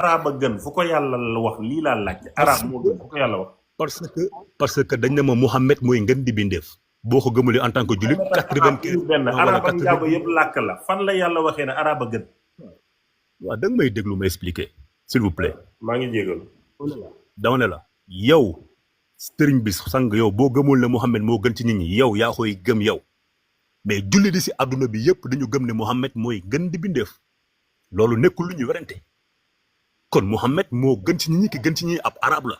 arab a gën fu ko yàlla la wax lii laa laaj arab moo gën fu ko yàlla wax parce que dañ ne ma Mouhamed mooy ngën di bindeef boo ko gëmulee en tant que jullit 95 benn arab ak njaago yëpp làkk la fan la yàlla waxee ne arab a gën waaw da nga may déglu ma expliquer s'il vous plaît maa ngi jégal dama ne la yow sëriñ bi sang yow boo gëmul ne Mouhamed moo gën ci nit ñi yow yaa koy gëm yow mais julli di si àdduna bi yëpp dañu gëm ne Mouhamed mooy gën di bindeef loolu nekkul lu ñu werante kon Mouhamed moo gën ci nit ñi ki gën ci ñi ab arab la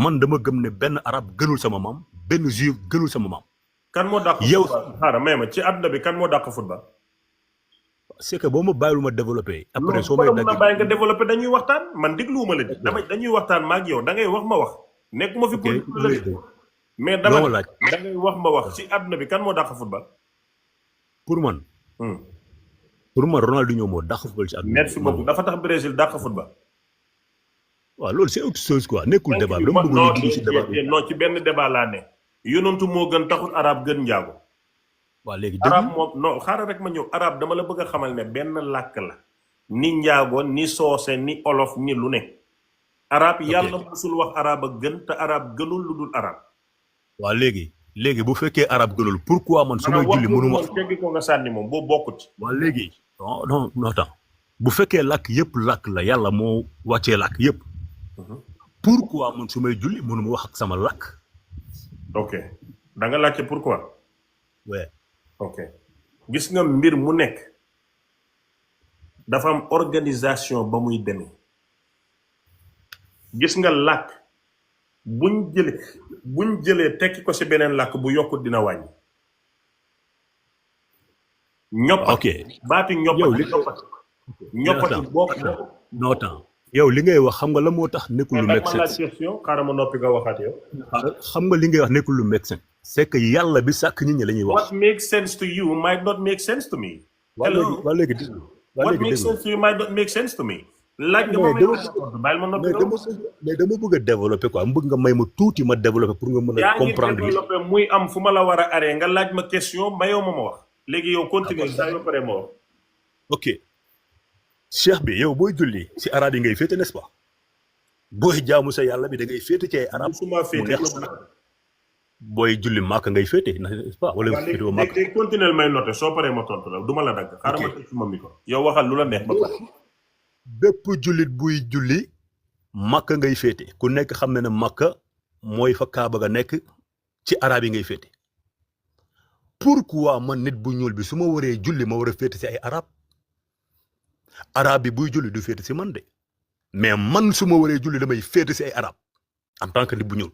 man dama gëm ne benn arab gënul sama maam benn juif gënul sama maam. kan moo dàq yow xaaral may ma ci àdduna bi kan moo dàq football. c'est que boo ma bàyyiwul ma développé. après soo may dagg bàyyi nga développé dañuy waxtaan man dégluwuma la dañuy waxtaan ma ak yow da ngay wax ma wax. nekkuma fi pour la mais dama laaj da ngay wax ma wax ci àdduna bi kan moo dàq football. pour man. Ronaldinho moo dàq football ci àdduna bi. merci beaucoup dafa tax Brésil dàq football. waaw loolu c'est autre chose quoi nekkul débat bi dama bëgg ñu dugg ci débat bi non ci benn débat laa ne. yonantu moo gën taxul arab gën njaago. waaw léegi arab moom non xaaral rek ma ñëw arab dama la bëgg a xamal ne benn làkk la. ni njaago ni soose ni olof ni lu ne. arab yàlla musul wax arab a gën te arab gënul lu dul arab. waaw léegi bu fekkee arab gënul pourquoi man su may julli mënu ma teggi ko nga sànni moom boo bokkut. waaw léegi non attends bu fekkee làkk yëpp làkk la yàlla moo wàccee làkk yëpp. pourquoi man su may julli mënuma wax ak sama làkk. ok da nga laajte pourquoi. ouais. ok gis nga mbir mu nekk dafa am organisation ba muy demee gis nga làkk buñ jëlee tekki ko ci beneen làkk bu yokkut dina wàññi. ñoppat ok baati ñoppati boo non temps yow li ngay wax xam nga la moo tax nekkul lu make sense question xaaral ma noppi nga waxaat yow. xam nga li ngay wax nekkul lu make sense. c'est que yàlla bi sàkk nit ñi la ñuy wax. what makes sense to you might not make sense to me. waa léegi what makes sense to you might not make sense to me. laaj nga ma bàyyil ma noppi mais dama bëgg a développer quoi mu bëgg nga may ma tuuti ma développer pour nga mën a comprendre. yaa ngi développer muy am fu ma la war a aree nga laaj ma question mayoo ma wax. léegi yow continue saa yoo paree ma wax. ok cheikh bi yow booy julli si arab yi ngay féete n'est-ce pas booy jaamu sa yàlla bi da ngay féete ci ay arab suma féete booy julli màkk ngay féete n'est-ce pas wala féete woo màkk léegi continuer may noter soo paree ma tontu la du ma la dagg xaaral ma teg suma micro yow waxal lu la neex ba pare bépp jullit buy julli màkk ngay féete ku nekk xam ne ne màkk mooy fa kaaba ga nekk ci arab yi ngay féete pourquoi man nit bu ñuul bi su ma waree julli ma war a féete si ay arab bi buy julli du féete si man de mais man su ma waree julli damay féete si ay arab en tant que nit bu ñuul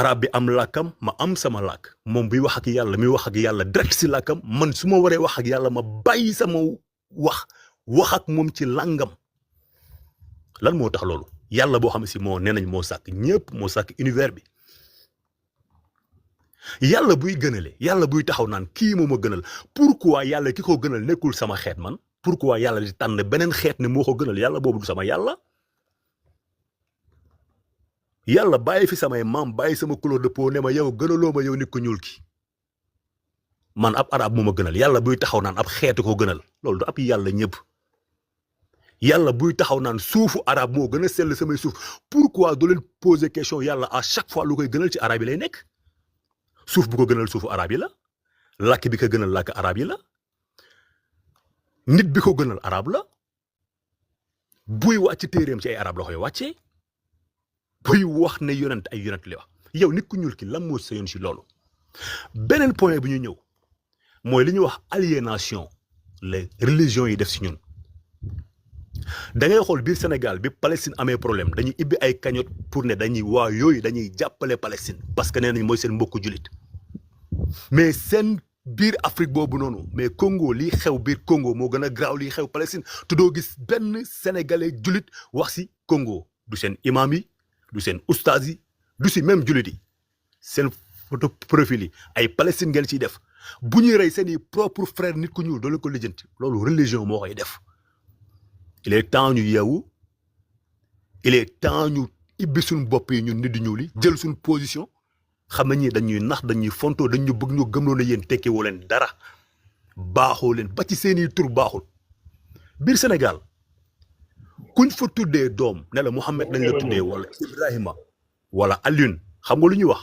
arab bi am làkkam ma am sama làkk moom buy wax ak yàlla mi wax ak yàlla direct si làkkam man su ma waree wax ak yàlla ma bàyyi sama wax ak moom ci làngam lan moo tax loolu yàlla boo xam ne si moo nee nañ moo sàkk ñëpp moo sàkk univers bi yàlla buy gënale yàlla buy taxaw naan kii moo ma gënal pourquoi yàlla ki ko gënal nekkul sama xeet man pourquoi yàlla di tànn beneen xeet ne moo ko gënal yàlla boobu du sama yàlla bàyyi fi samay maam bàyyi sama couleur de peau ne ma yow gënaloo ma yow nit ko ñuul ki man ab arab moo ma gënal yàlla buy taxaw naan ab xeetu ko gënal loolu du ab yàlla ñëpp yàlla buy taxaw naan suufu arab moo gën a sell samay suuf pourquoi doo leen poser question yàlla à chaque fois lu koy gënal ci arab yi lay nekk suuf bu ko gënal suufu arab yi la làkk bi ko gënal làkk arab yi la nit bi ko gënal arab la buy wàcc téeréem ci ay arab la koy wàccee buy wax ne yonent ay yonent li wax yow nit ku ñuul ki lan moo sa yoon si loolu beneen point bi ñu ñëw mooy li ñuy wax aliénation les religions yi def si ñun da ngay xool biir Sénégal bi Palestine amee problème dañuy ibbi ay cagnotte pour ne dañuy waa yooyu dañuy jàppale Palestine parce que nee nañ mooy seen mbokku jullit mais seen biir Afrique boobu noonu mais Congo lii xew biir Congo moo gën a graaw lii xew Palestine te doo gis benn sénégalais jullit wax si Congo du seen imam yi du seen ustaas yi du si même jullit yi seen photo profil yi ay Palestine ngeen ciy def bu ñuy rey seen i propre frère nit ku ñuul doo leen ko lijjanti loolu religion moo koy def. il est temps ñu yeewu il est temps ñu ibbi suñu bopp yi ñun nit di ñuul yi jël suñu position xam nañ ni dañuy nax dañuy fontoo dañu bëgg ñu gëmloo ne yéen tekki woo leen dara baaxoo leen ba ci seeni tur baaxul biir Sénégal kuñ fa tuddee doom ne la Mouhamed lañ la tuddee wala Ibrahima wala Alioune xam nga lu ñuy wax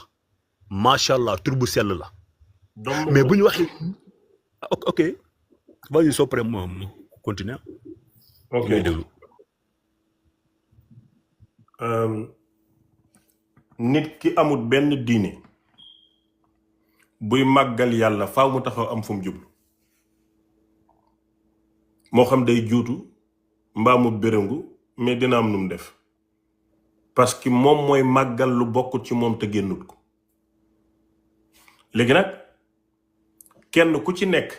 macha allah tur bu sell la mais bu ñu waxee ok vas-y soo paree moom continuer. ok déglu. nit ki amul benn diine buy màggal yàlla faaw mu taxaw am fu mu jublu moo xam day juutu mbaa mu béréngu mais dina am nu mu def parce que moom mooy màggal lu bokkut ci moom te génnut ko léegi nag kenn ku ci nekk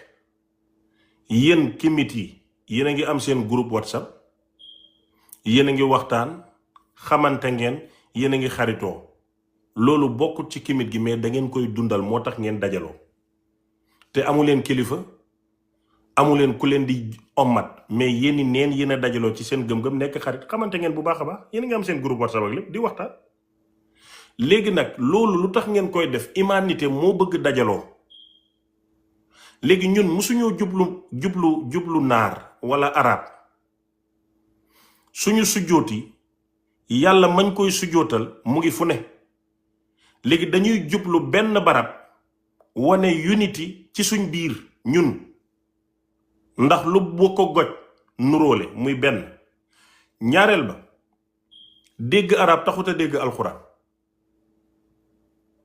yéen kimit yi yéen a ngi am seen groupe WhatsApp yéen a ngi waxtaan xamante ngeen yéen a ngi xaritoo loolu bokkut ci kimit gi mais da ngeen koy dundal moo tax ngeen dajaloo te amu leen kilifa amu leen ku leen di ommat mais yéen i neen yéen a dajaloo ci seen gëm-gëm nekk xarit xamante ngeen bu baax a baax yéen a ngi am seen groupe WhatsApp ak lépp di waxtaan léegi nag loolu lu tax ngeen koy def humanité moo bëgg dajaloo léegi ñun musuñoo jublu naar wala arab suñu sujjóoti yàlla mañ koy sujjóotal mu ngi fu ne léegi dañuy jublu benn barab wane unity ci suñ biir ñun ndax lu boo ko goj nuróole muy benn ñaareel ba dégg arab taxut a dégg alxuraan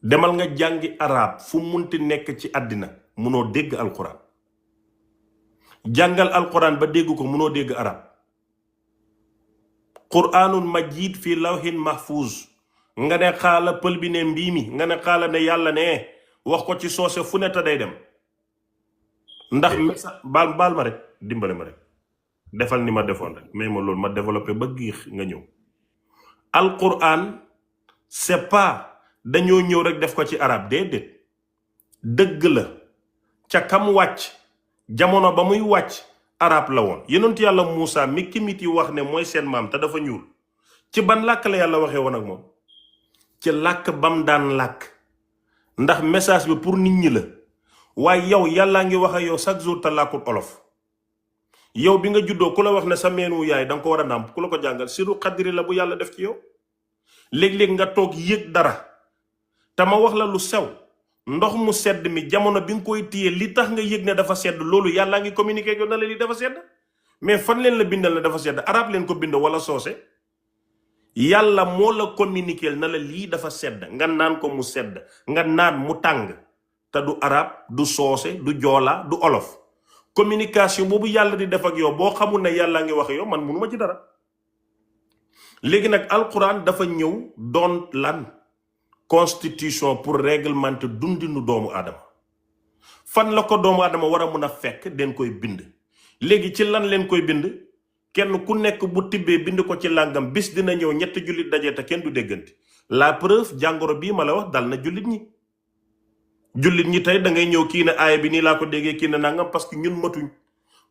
demal nga jàngi arab fu munti nekk ci àddina munoo dégg alxuraan jàngal alxuraan ba dégg ko munoo dégg arab quraanun majid fii lawhin mahfuz nga ne xaala pël bi ne mbii mi nga ne xaala ne yàlla ne wax ko ci soose fu ne te day dem ndax message baal ma rek dimbale ma rek defal ni ma defoon rek mais ma loolu ma développé ba giix nga ñëw alquran c'est pas dañoo ñëw rek def ko ci arab déedéet dëgg la ca kam wàcc jamono ba muy wàcc arab la woon yonent yàlla Muusa mi kimit yi wax ne mooy seen maam te dafa ñuul ci ban làkk la yàlla waxee woon ak moom ci làkk bam daan làkk ndax message bi pour nit ñi la waaye yow yàllaa ngi wax ak yow chaque jour te làkkul olof yow bi nga juddoo ku la wax ne sa meenu yaay danga ko war a nàmp ku la ko jàngal siru xaddiri la bu yàlla def ci yow léeg-léeg nga toog yëg dara te ma wax la lu sew ndox mu sedd mi jamono bi nga koy téye li tax nga yëg ne dafa sedd loolu yàllaa ngi communiqué ak yow na la li dafa sedd mais fan leen la bindal ne dafa sedd arab leen ko bind wala soose yàlla moo la communiqué na la lii dafa sedd nga naan ko mu sedd nga naan mu tàng te du arab du soose du joola du olof communication boobu yàlla di def ak yow boo xamul ne yàllaa ngi wax yow man munuma ci dara léegi nag alquran dafa ñëw doon lan constitution pour réglementer dundinu doomu aadama fan la ko doomu aadama war a mun a fekk den koy bind léegi ci lan leen koy bind kenn ku nekk bu tibbee bind ko ci làngam bis dina ñëw ñetti jullit dajee te kenn du déggante la preuve jàngoro bii ma la wax dal na jullit ñi tey da ngay ñëw kii ne aaya bi nii laa ko déggee kii ne nangam parce que ñun matuñ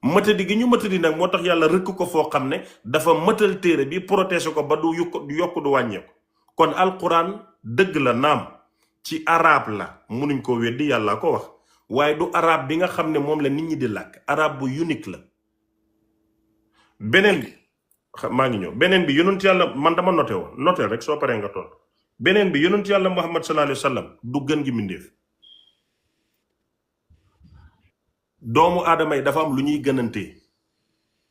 matadi gi ñu matadi nag moo tax yàlla rëkk ko foo xam ne dafa matal téere bi protéger ko ba du yokk du wàññeeku kon alquran dëgg la naam ci arab la munuñ ko weddi yàlla ko wax waaye du arab bi nga xam ne moom la nit ñi di làkk arab bu unique la beneen bi maa ngi ñëw beneen bi yonent yàlla man dama noté rek soo paree nga toll beneen bi yonent yàlla Muhammad sallallahu alayhi wa sallam du gën gi mbindéef doomu aadama yi dafa am lu ñuy gënantee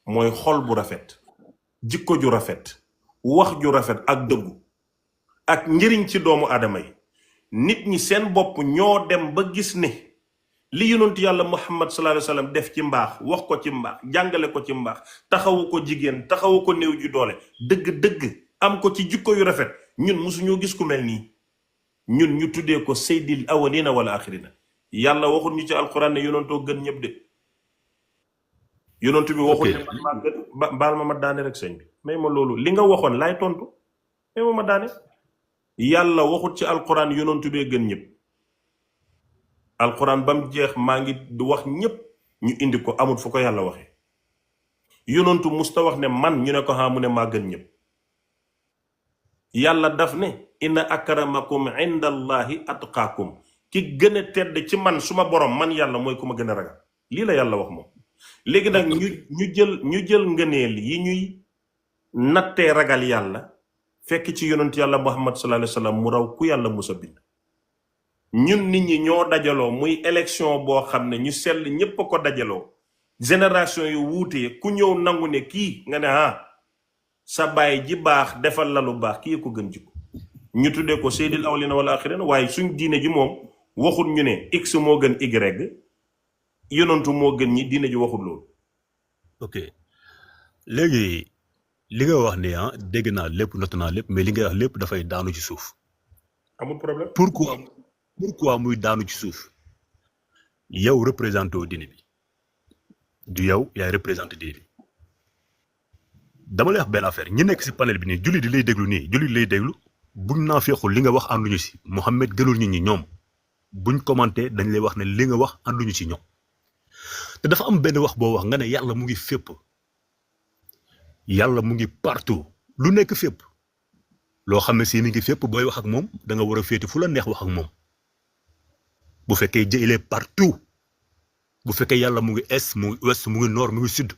mooy xol bu rafet jikko ju rafet wax ju rafet ak dëggu ak njëriñ ci doomu aadama yi nit ñi seen bopp ñoo dem ba gis ne li yonent yàlla Muhammad sallallahu alayhi wa sallam def ci mbaax wax ko ci mbaax jàngale ko ci mbaax taxawu ko jigéen taxawu ko néew ju doole dëgg-dëgg am ko ci jikko yu rafet ñun mosuñoo gis ku mel nii ñun ñu tuddee ko sayyidil awwalina wala axirina yàlla waxul ñu ci alquran ne yonentoo gën ñëpp de yonent bi waxul ne man maa gën baal ma daane rek sëñ bi may ma loolu li nga waxoon laay tontu may ma daane yàlla waxut ci alquran yonent bee gën ñëpp alquran ba mu jeex maa ngi wax ñëpp ñu indi ko amul fu ko yàlla waxee yonentu musta wax ne man ñu ne ko mu ne maa gën ñëpp yàlla daf ne inna akramakum inda allahi atqaakum ki gën a tedd ci man suma borom man yàlla mooy ku ma gën a ragal lii la yàlla wax moom léegi nag ñu jël ngëneel yi ñuy nattee ragal yàlla fekk ci yonent yàlla Muhammad sallallahu alayhi wa sallam mu raw ku yàlla musa bind. ñun nit ñi ñoo dajaloo muy élection boo xam ne ñu sell ñépp a ko dajaloo génération yu wuutee ku ñëw nangu ne kii nga ne sa baay ji baax defal la lu baax kii ko gën jikko ñu tuddee ko seydil awlina wala axirin waaye suñ diine ji moom waxul ñu ne x moo gën y yonantu moo gën ñi diine ji waxul loolu. ok léegi li nga wax ne dégg naa lépp not naa lépp mais li nga wax lépp dafay daanu ci suuf. amul problème. pourquoi muy daanu ci suuf yow représenté wu diine bi du yow yaay représenté diine bi dama lay wax benn affaire ñi nekk si panel bi nii julli di lay déglu nii julli di lay déglu buñ naa feexul li nga wax ànduñu si Mouhamed gënul nit ñi ñoom buñ commenté dañ lay wax ne li nga wax ànduñu ci ñoom te dafa am benn wax boo wax nga ne yàlla mu ngi fépp yàlla mu ngi partout lu nekk fépp loo xam ne si mi ngi fépp booy wax ak moom da nga war a féete fu la neex wax ak moom bu fekkee il est partout bu fekkee yàlla mu ngi est mu ngi ouest mu ngi nord mu ngi sud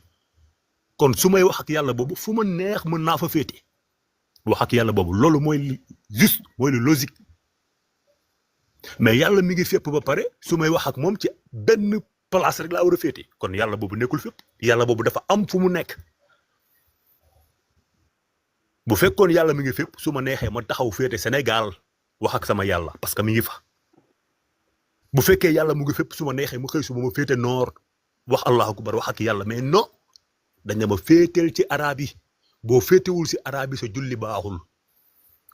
kon su may wax ak yàlla boobu fu ma neex mën naa fa féete wax ak yàlla boobu loolu mooy li juste mooy lu logique mais yàlla mi ngi fépp ba pare su may wax ak moom ci benn place rek laa war a féete kon yàlla boobu nekkul fépp yàlla boobu dafa am fu mu nekk bu fekkoon yàlla mi ngi fépp su ma neexee ma taxaw féete Sénégal wax ak sama yàlla parce que mi ngi fa bu fekkee yàlla mu ngi fépp su ma neexee mu xëy suba ma féete nord wax allahu akbar wax ak yàlla mais non dañ ne ma féeteel ci arab yi boo féetewul si arab yi sa julli baaxul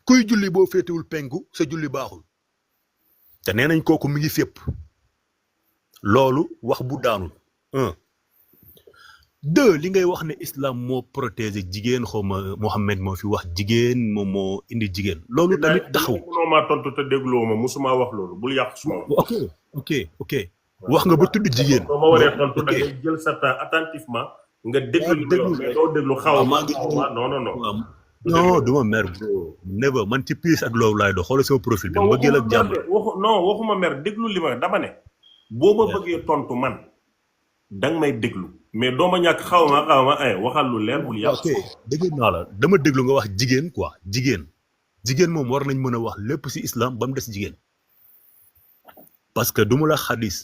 kuy julli boo féetewul penku sa julli baaxul te nee nañ kooku mi ngi fépp loolu wax bu daanul 1 2 li ngay wax ne islam moo protéger jigéen xaw ma Mohamed moo fi wax jigéen moom moo indi jigéen loolu tamit taxaw mënoo maa tontu te dégloo ma musuma wax loolu bul yàq suma ok wax nga ba tudd jigéen soo ma waree tontu da ngay jël sa temps attentivement nga déglu li mais doo déglu xaw ma non duma mer bro never man ci piis ak loolu laay dox xoolal sama profil bi mbëggeel ak jàmm waxuma mer déglu li ma dama ne boo ma bëggee tontu man danga may déglu mais doo ma ñàkk xaw ma ay waxal lu leer bul yàq. ok dégg naa la dama déglu nga wax jigéen quoi jigéen moom war nañ mën a wax lépp ci islam ba mu des jigéen parce que du ma la xadis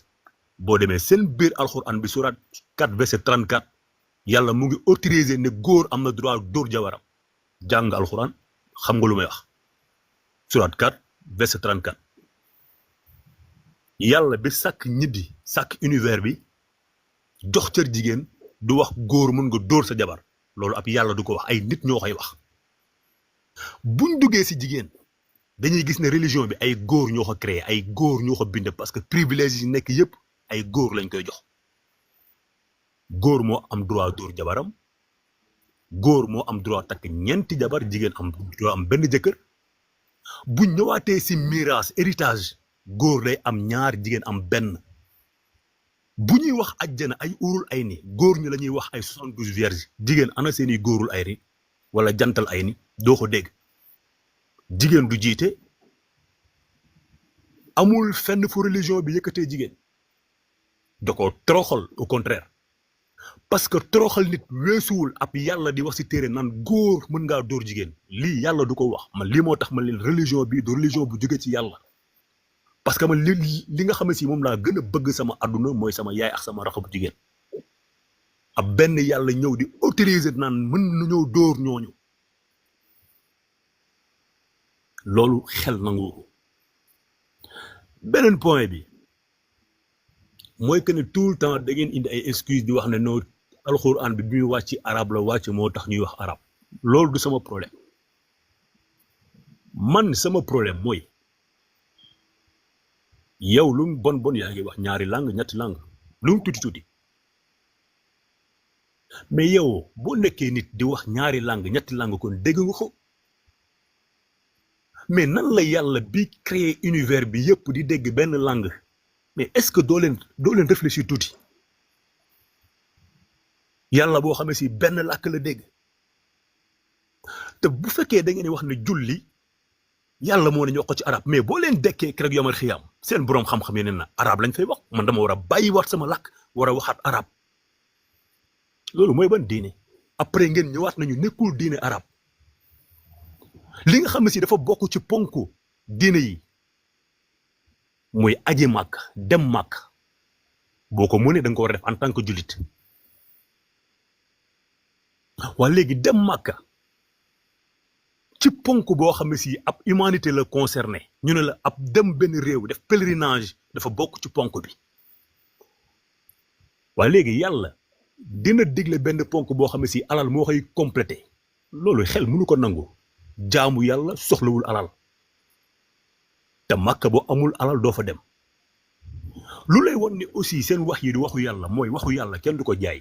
boo demee seen biir alxuraan bi surat 4 verset 34 yàlla mu ngi autorisé ne góor am na droit dóor jabaram jàng alxuraan xam nga lu may wax surat 4 verset 34 yàlla bi sàkk ñiddi sàkk univers bi jox cër jigéen du wax góor mën nga dóor sa jabar loolu ab yàlla du ko wax ay nit ñoo koy wax buñ duggee ci jigéen dañuy gis ne religion bi ay góor ñoo ko créé ay góor ñoo ko bind parce que privilège yi nekk yépp ay góor lañ koy jox góor moo am droit dóor jabaram góor moo am droit takk ñeenti jabar jigéen am droit am benn jëkkër bu ñëwaatee ci miraas héritage góor day am ñaar jigéen am benn bu ñuy wax ajjana ay urul ay ni góor ñi la ñuy wax ay 72 vierges jigéen ana seeni góorul ay ni wala jantal ay ni doo ko dégg jigéen du jiite amul fenn fu religion bi yëkkatee jigéen da ko toroxal au contraire parce que toroxal nit weesuwul ab yàlla di wax ci téere naan góor mën ngaa dóor jigéen lii yàlla du ko wax man lii moo tax ma leen religion bi du religion bu jóge ci yàlla parce que man li nga xam ne si moom laa gën a bëgg sama àdduna mooy sama yaay ak sama raxabu jigéen ab benn yàlla ñëw di autoriser naan mën nañoo dóor ñooñu loolu xel nangu ko beneen point bi mooy que ne tout le temps da ngeen indi ay excuse di wax ne noo alxuraan bi muy wàcc arab la wàcc moo tax ñuy wax arab loolu du sama problème man sama problème mooy yow lu mu bon yaa ngi wax ñaari langue ñetti langue lu mu tuuti mais yow boo nekkee nit di wax ñaari langue ñetti langue kon dégg nga ko mais nan la yàlla bi créer univers bi yépp di dégg benn langue mais est-ce que doo leen réfléchir tuuti yàlla boo xamee si benn làkk la dégg te bu fekkee da ngeen di wax ne julli yàlla moo ne ñu wax ko ci arab mais boo leen dekkee rek yomal xiyaam seen boroom xam-xam yeneen na arab lañ fay wax man dama war a bàyyi waat sama làkk war a waxaat arab loolu mooy ban diine après ngeen ñëwaat nañu nekkul diine arab li nga xam ne si dafa bokk ci ponku diine yi mooy aji màkk dem màkk boo ko mënee da nga ko war a def en tant que jullit waa léegi dem màkk ci ponk boo xam ne si ab humanité la concerné ñu ne la ab dem benn réew def pèlerinage dafa bokk ci ponk bi waaye léegi yàlla dina digle benn ponk boo xam ne si alal moo koy complété loolu xel mënu ko nangu jaamu yàlla soxlawul alal te màkk boo amul alal doo fa dem lu lay won ni aussi seen wax yi di waxu yàlla mooy waxu yàlla kenn du ko jaay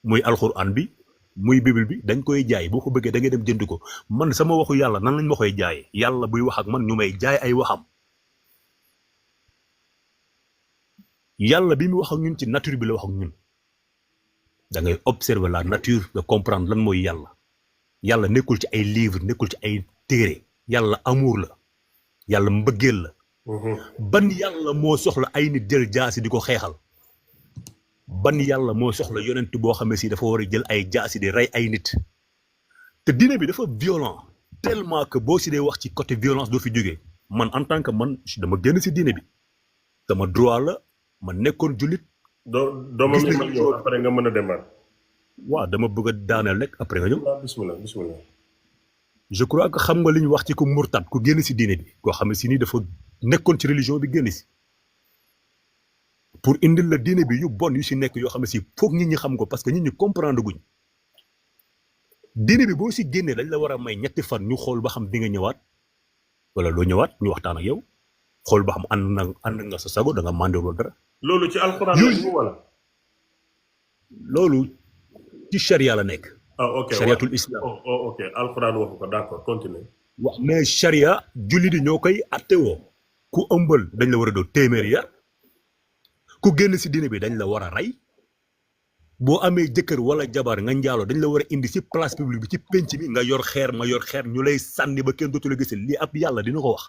muy alxuraan bi muy bible bi dañ koy jaay boo ko bëggee da ngay dem jënd ko man sama waxu yàlla nan lañ ma koy jaay yàlla buy wax ak man ñu may jaay ay waxam yàlla bi mu wax ak ñun ci nature bi la wax ak ñun da ngay observer la nature nga comprendre lan mooy yàlla yàlla nekkul ci ay livre nekkul ci ay téere yàlla amour la yàlla mbëggeel la ban yàlla moo soxla ay nit jël jaasi di ko xeexal ban yàlla moo soxla yonent boo xam ne si dafa war a jël ay jaasi di rey ay nit te diine bi dafa violent tellement que boo si dee wax ci côté violence doo fi jógee man en tant que man dama génn si diine bi sama droit la ma nekkoon jullit doo ma ñëw après nga mën a demaat. waaw dama bëgg a daaneel rek après nga ñëw. bismillah bismillah. je crois que xam nga li ñu wax ci ku murtad ku génn si diine bi koo xam ne si nii dafa nekkoon ci religion bi génn si pour indil la diine bi yu bon yu si nekk yoo xam ne si foog nit ñi xam ko parce que nit ñi comprendre guñ diine bi boo si génnee dañ la war a may ñetti fan ñu xool ba xam di nga ñëwaat wala loo ñëwaat ñu waxtaan ak yow xool ba xam ànd nga sa sago da nga mandé wala dara. loolu ci alxuraan la wala. loolu ci charia la nekk. ah ok chariatul islam. ok alxuraan waxu ko d'accord continue. wax mais charia julli di ñoo koy attewoo ku ëmbal dañ la war a doo téeméeri yar ku génn si diine bi dañ la war a rey boo amee jëkkër wala jabar nga njaaloo dañ la war a indi si place publique bi ci penc bi nga yor xeer ma yor xeer ñu lay sànni ba kenn dootu la gisal lii ab yàlla dina ko wax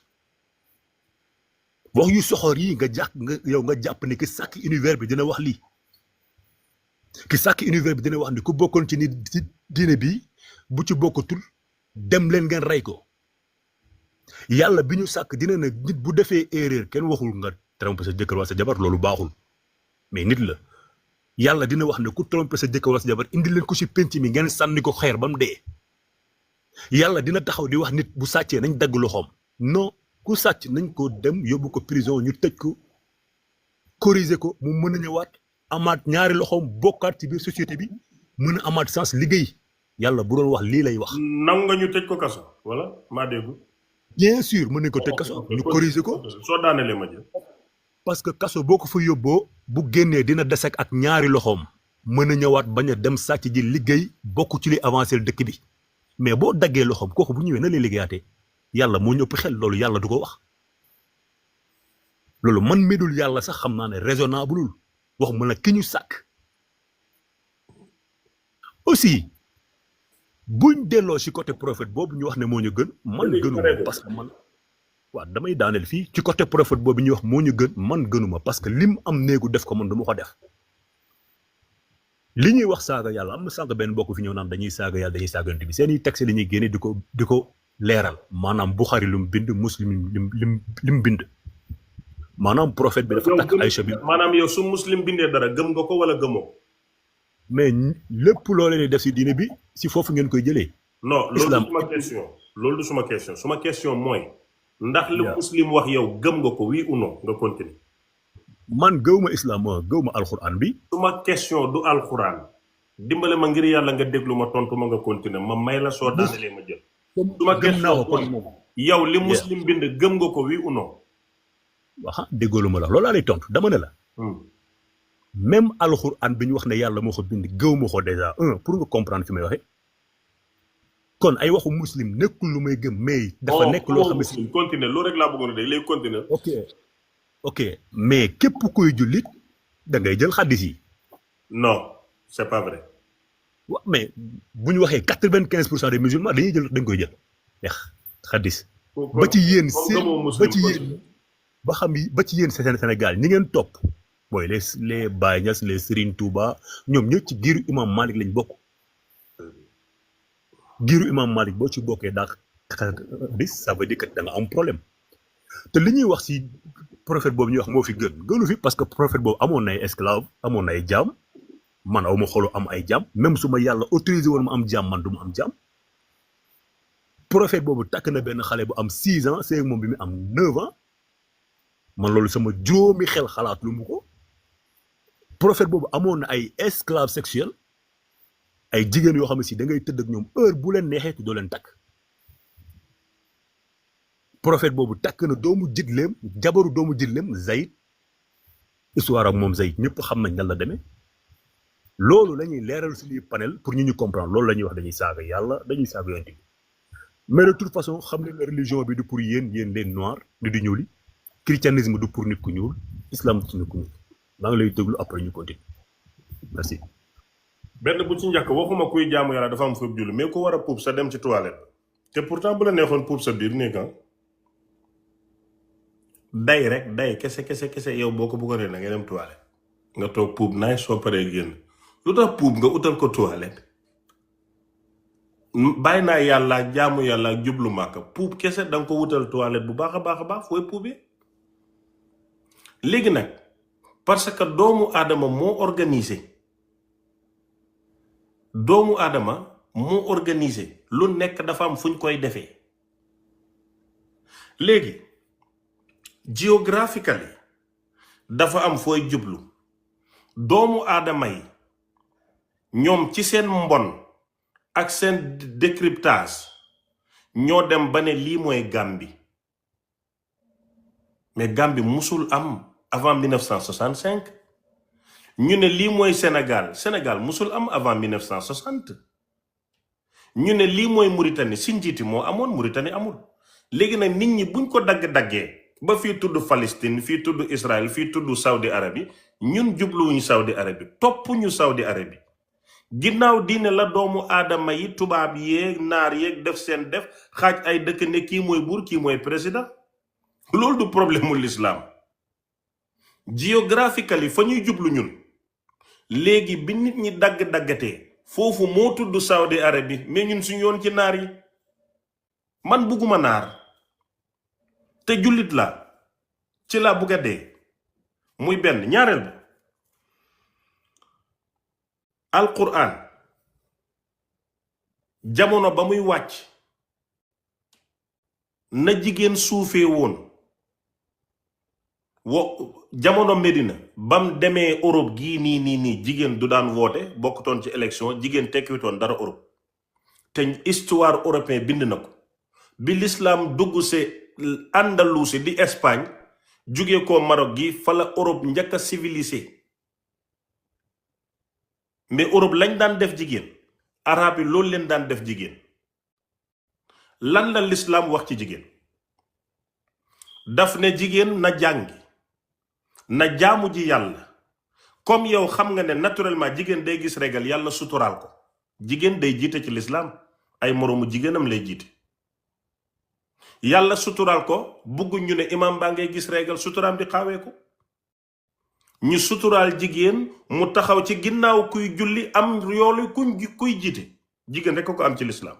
wax yu soxor yi nga jàpp ne ki sàkk univers bi dina wax lii ki sàkk univers bi dina wax ni ku bokkoon ci nit ci diine bi bu ci bokkatul dem leen ngeen rey ko yàlla bi ñu sàkk dina ne nit bu defee erreur kenn waxul nga tromper sa jëkkër wala sa jabar loolu baaxul mais nit la yàlla dina wax ne ku tromper sa jëkkër wala sa jabar indi leen ko ci penc mi ngeen sànni ko xeer ba mu dee yàlla dina taxaw di wax nit bu sàccee nañ dagg loxoom non ku sàcc nañ ko dem yóbbu ko prison ñu tëj ko corriger ko mu mën a ñëwaat amaat ñaari loxoom bokkaat ci biir société bi mën a amaat sens liggéey yàlla bu doon wax lii lay wax. nangu nga ñu tëj ko kaso wala maa dégg. bien sûr mën nañ ko tëj kaso ñu corriger ko. soo daanelee ma jël. parce que kaso boo ko fa yóbboo bu génnee dina desek ak ñaari loxoom mën a ñëwaat bañ a dem sàcc ji liggéey bokk ci li avancé dëkk bi mais boo daggee loxoom kooku bu ñëwee na lay liggéeyaatee yàlla moo ñëpp xel loolu yàlla du ko wax loolu man mi dul yàlla sax xam naa ne raisonnable wax ma la ki ñu sàkk aussi buñ delloo ci côté prophète boobu ñu wax ne moo ñu gën man gënuma parce que man waaw damay daaneel fii ci côté prophète boobu ñuy wax moo ñu gën man gënuma parce que lim am néegu def ko man du ma ko def li ñuy wax saaga yàlla am na sànq benn bokk fi ñëw naan dañuy saaga yàlla dañuy saaga yonent bi seen i texte li ñuy génne di ko leeral maanaam Buxaari lu mu bind muslim lim bind maanaam prophète bi dafa takk Aïcha bi maanaam yow su muslim bindee dara gëm nga ko wala gëmoo mais lépp loo leen di def si diine bi si foofu ngeen koy jëlee. non loolu du suma question suma question mooy ndax lu muslim wax yow gëm nga ko oui ou non nga continuer. man gëwma islam gëwma alxuraan bi. suma question du alxuraan dimbale ma ngir yàlla nga déglu ma tontu ma nga continuer ma may la soo daanelee ma jël. suma question mooy yow li muslim bind gëm nga ko oui ou non. waxa déggoolu ma la loolu laa lay tontu dama ne la. même alxuraan bi ñu wax ne yàlla moo ko bind gëw ma ko déjà pour nga comprendre fi may waxee kon ay waxu muslim nekkul lu may gëm mais dafa nekk loo xam ne si continuer loolu rek laa bëggoon a dégg léegi continuer. ok mais képp kuy jullit da ngay jël xaddis yi. non c'est pas vrai. waaw mais bu ñu waxee 95% des musulmans dañ koy jël xaddis. ba ci yéen ba ci yéen ba ci yéen Sénégal ñi ngeen topp booy les Baye Niass les Serigne Touba ñoom ñëpp ci giiru imam Malik lañ bokk giiru imam Malik boo ci bokkee daa bis ça veut dire que da nga am problème te li ñuy wax si prophète boobu ñuy wax moo fi gënu fi parce que prophète boobu amoon na ay esclave amoon na ay jaam man aw ma xolu am ay jaam même su ma yàlla autorisé woon ma am jaam man du ma am jaam prophète boobu takk na benn xale bu am 6 ans c'est moom bi mu am 9 ans man loolu sama juróomi xel xalaat lu mu ko prophète boobu amoon na ay esclave sexuel ay jigéen yoo xam ne si da ngay tëdd ak ñoom heure bu leen neexee te doo leen takk prophète boobu takk na doomu jitleem jabaru doomu jitleem Zayd histoire ak moom Zayd ñëpp xam nañ nan la demee loolu la ñuy leeral suñuy panel pour ñu comprendre loolu la ñuy wax dañuy saaga yàlla dañuy saaga yonent bi mais de toute façon xam ne religion bi du pour yéen les noirs di ñuul yi christianisme du pour nit ku ñuul islam du nit ku ñuul maa ngi lay déglu après ñu continue merci. benn bu ci njëkk waxuma kuy jaamu yàlla dafa am foofu julli mais ku war a puub sa dem ci toilette te pourtant bu la neexoon puub sa biir néeg day rek day kese yow boo ko bëggoon na nga dem toilette nga toog puub naay soo paree génn lu tax puub nga utal ko toilette bàyyi naa yàlla ak jaamu yàlla ak jublu màkka puub kese da nga ko wutal toilette bu baax a baax fooy puubee léegi nag parce que doomu aadama moo organisé lu nekk dafa am fu ñu koy defee léegi géographically dafa am fooy jublu doomu aadama yi ñoom ci seen mbon ak seen décryptage ñoo dem ba ne lii mooy Gambie mais Gambie musul am avant 1965 ñu ne lii mooy Sénégal musul am avant 1960 ñu ne lii mooy Mauritanie si njiiti moo amoon Mauritanie amul léegi nag nit ñi buñ ko dagg-daggee ba fii tudd Palestine fii tudd Israël fii tudd Saudi Arabie ñun jubluwuñu Saudi Arabie topp ñu Saudi Arabie ginnaaw diine la doomu aadama yi tubaab yeeg naar yeeg def seen def xaaj ay dëkk ne kii mooy buur kii mooy président loolu du problème mu l'islam géographiquement fa ñuy jublu ñun léegi bi nit ñi dagg-daggatee foofu moo tudd Saudi Arabie mais ñun suñu yoon ci naar yi man bugguma naar te jullit la ci laa bugg a dee muy benn ñaareel bi alquran jamono ba muy wàcc na jigéen suufee woon jamono Medina bam demee Europe gii nii jigéen du daan woote bokkutoon ci élection jigéen tekkiwutoon dara Europe te histoire européen bind na ko bi l'islam dugg see Andalousie di Espagne jóge ko Maroc gi fa la Europe njëkk a civilisé mais Europe lañ daan def jigéen arabe yi loolu leen daan def jigéen lan la l'islam wax ci jigéen daf ne jigéen na jàngi na jaamu ji yàlla comme yow xam nga ne naturellement jigéen day gis régal yàlla suturaal ko jigéen day jiite ci l'islam ay moroomu jigéenam lay jiite yàlla suturaal ko bugg ñu ne imam baa ngay gis régal suturaam di xawee ko ñu suturaal jigéen mu taxaw ci ginnaaw kuy julli am yoolu kuy jiite jigéen rek ko am ci l'islam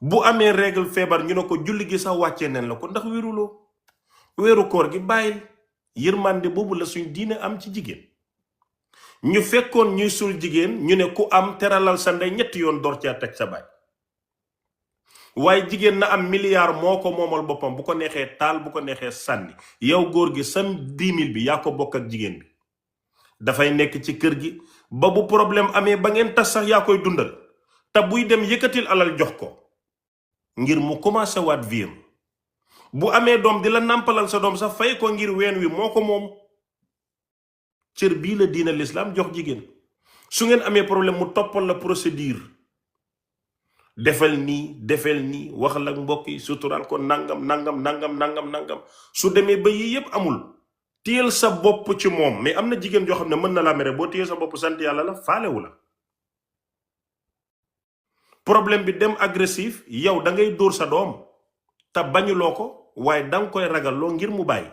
bu amee règle feebar ñu ne ko julli gi sax wàccee neen la ko ndax wéruloo weeru koor gi bàyyil yërmande boobu la suñ diine am ci jigéen ñu fekkoon ñuy sul jigéen ñu ne ku am teralal sa ndey ñetti yoon door caa teg sa baay waaye jigéen na am milliard moo ko moomal boppam bu ko neexee taal bu ko neexee sànni yow góor gi sam 10 000 bi yaa ko bokk ak jigéen bi dafay nekk ci kër gi ba bu problème amee ba ngeen tas sax yaa koy dundal te buy dem yëkkatil alal jox ko ngir mu commencé waat vie bu amee doom di la nàmpalal sa doom sax fay ko ngir ween wi moo ko moom cër bii la diina l'islam jox jigéen su ngeen amee problème mu toppal la procédure defal nii waxal ak mbokk yi suturaal ko nangam su demee ba yii yépp amul téyel sa bopp ci moom mais am na jigéen joo xam ne mën na laa mere boo téyel sa bopp sant yàlla la faalewu la problème bi dem agressif yow da ngay dóor sa doom te bañuloo ko waaye danga koy ragalloo ngir mu bàyyi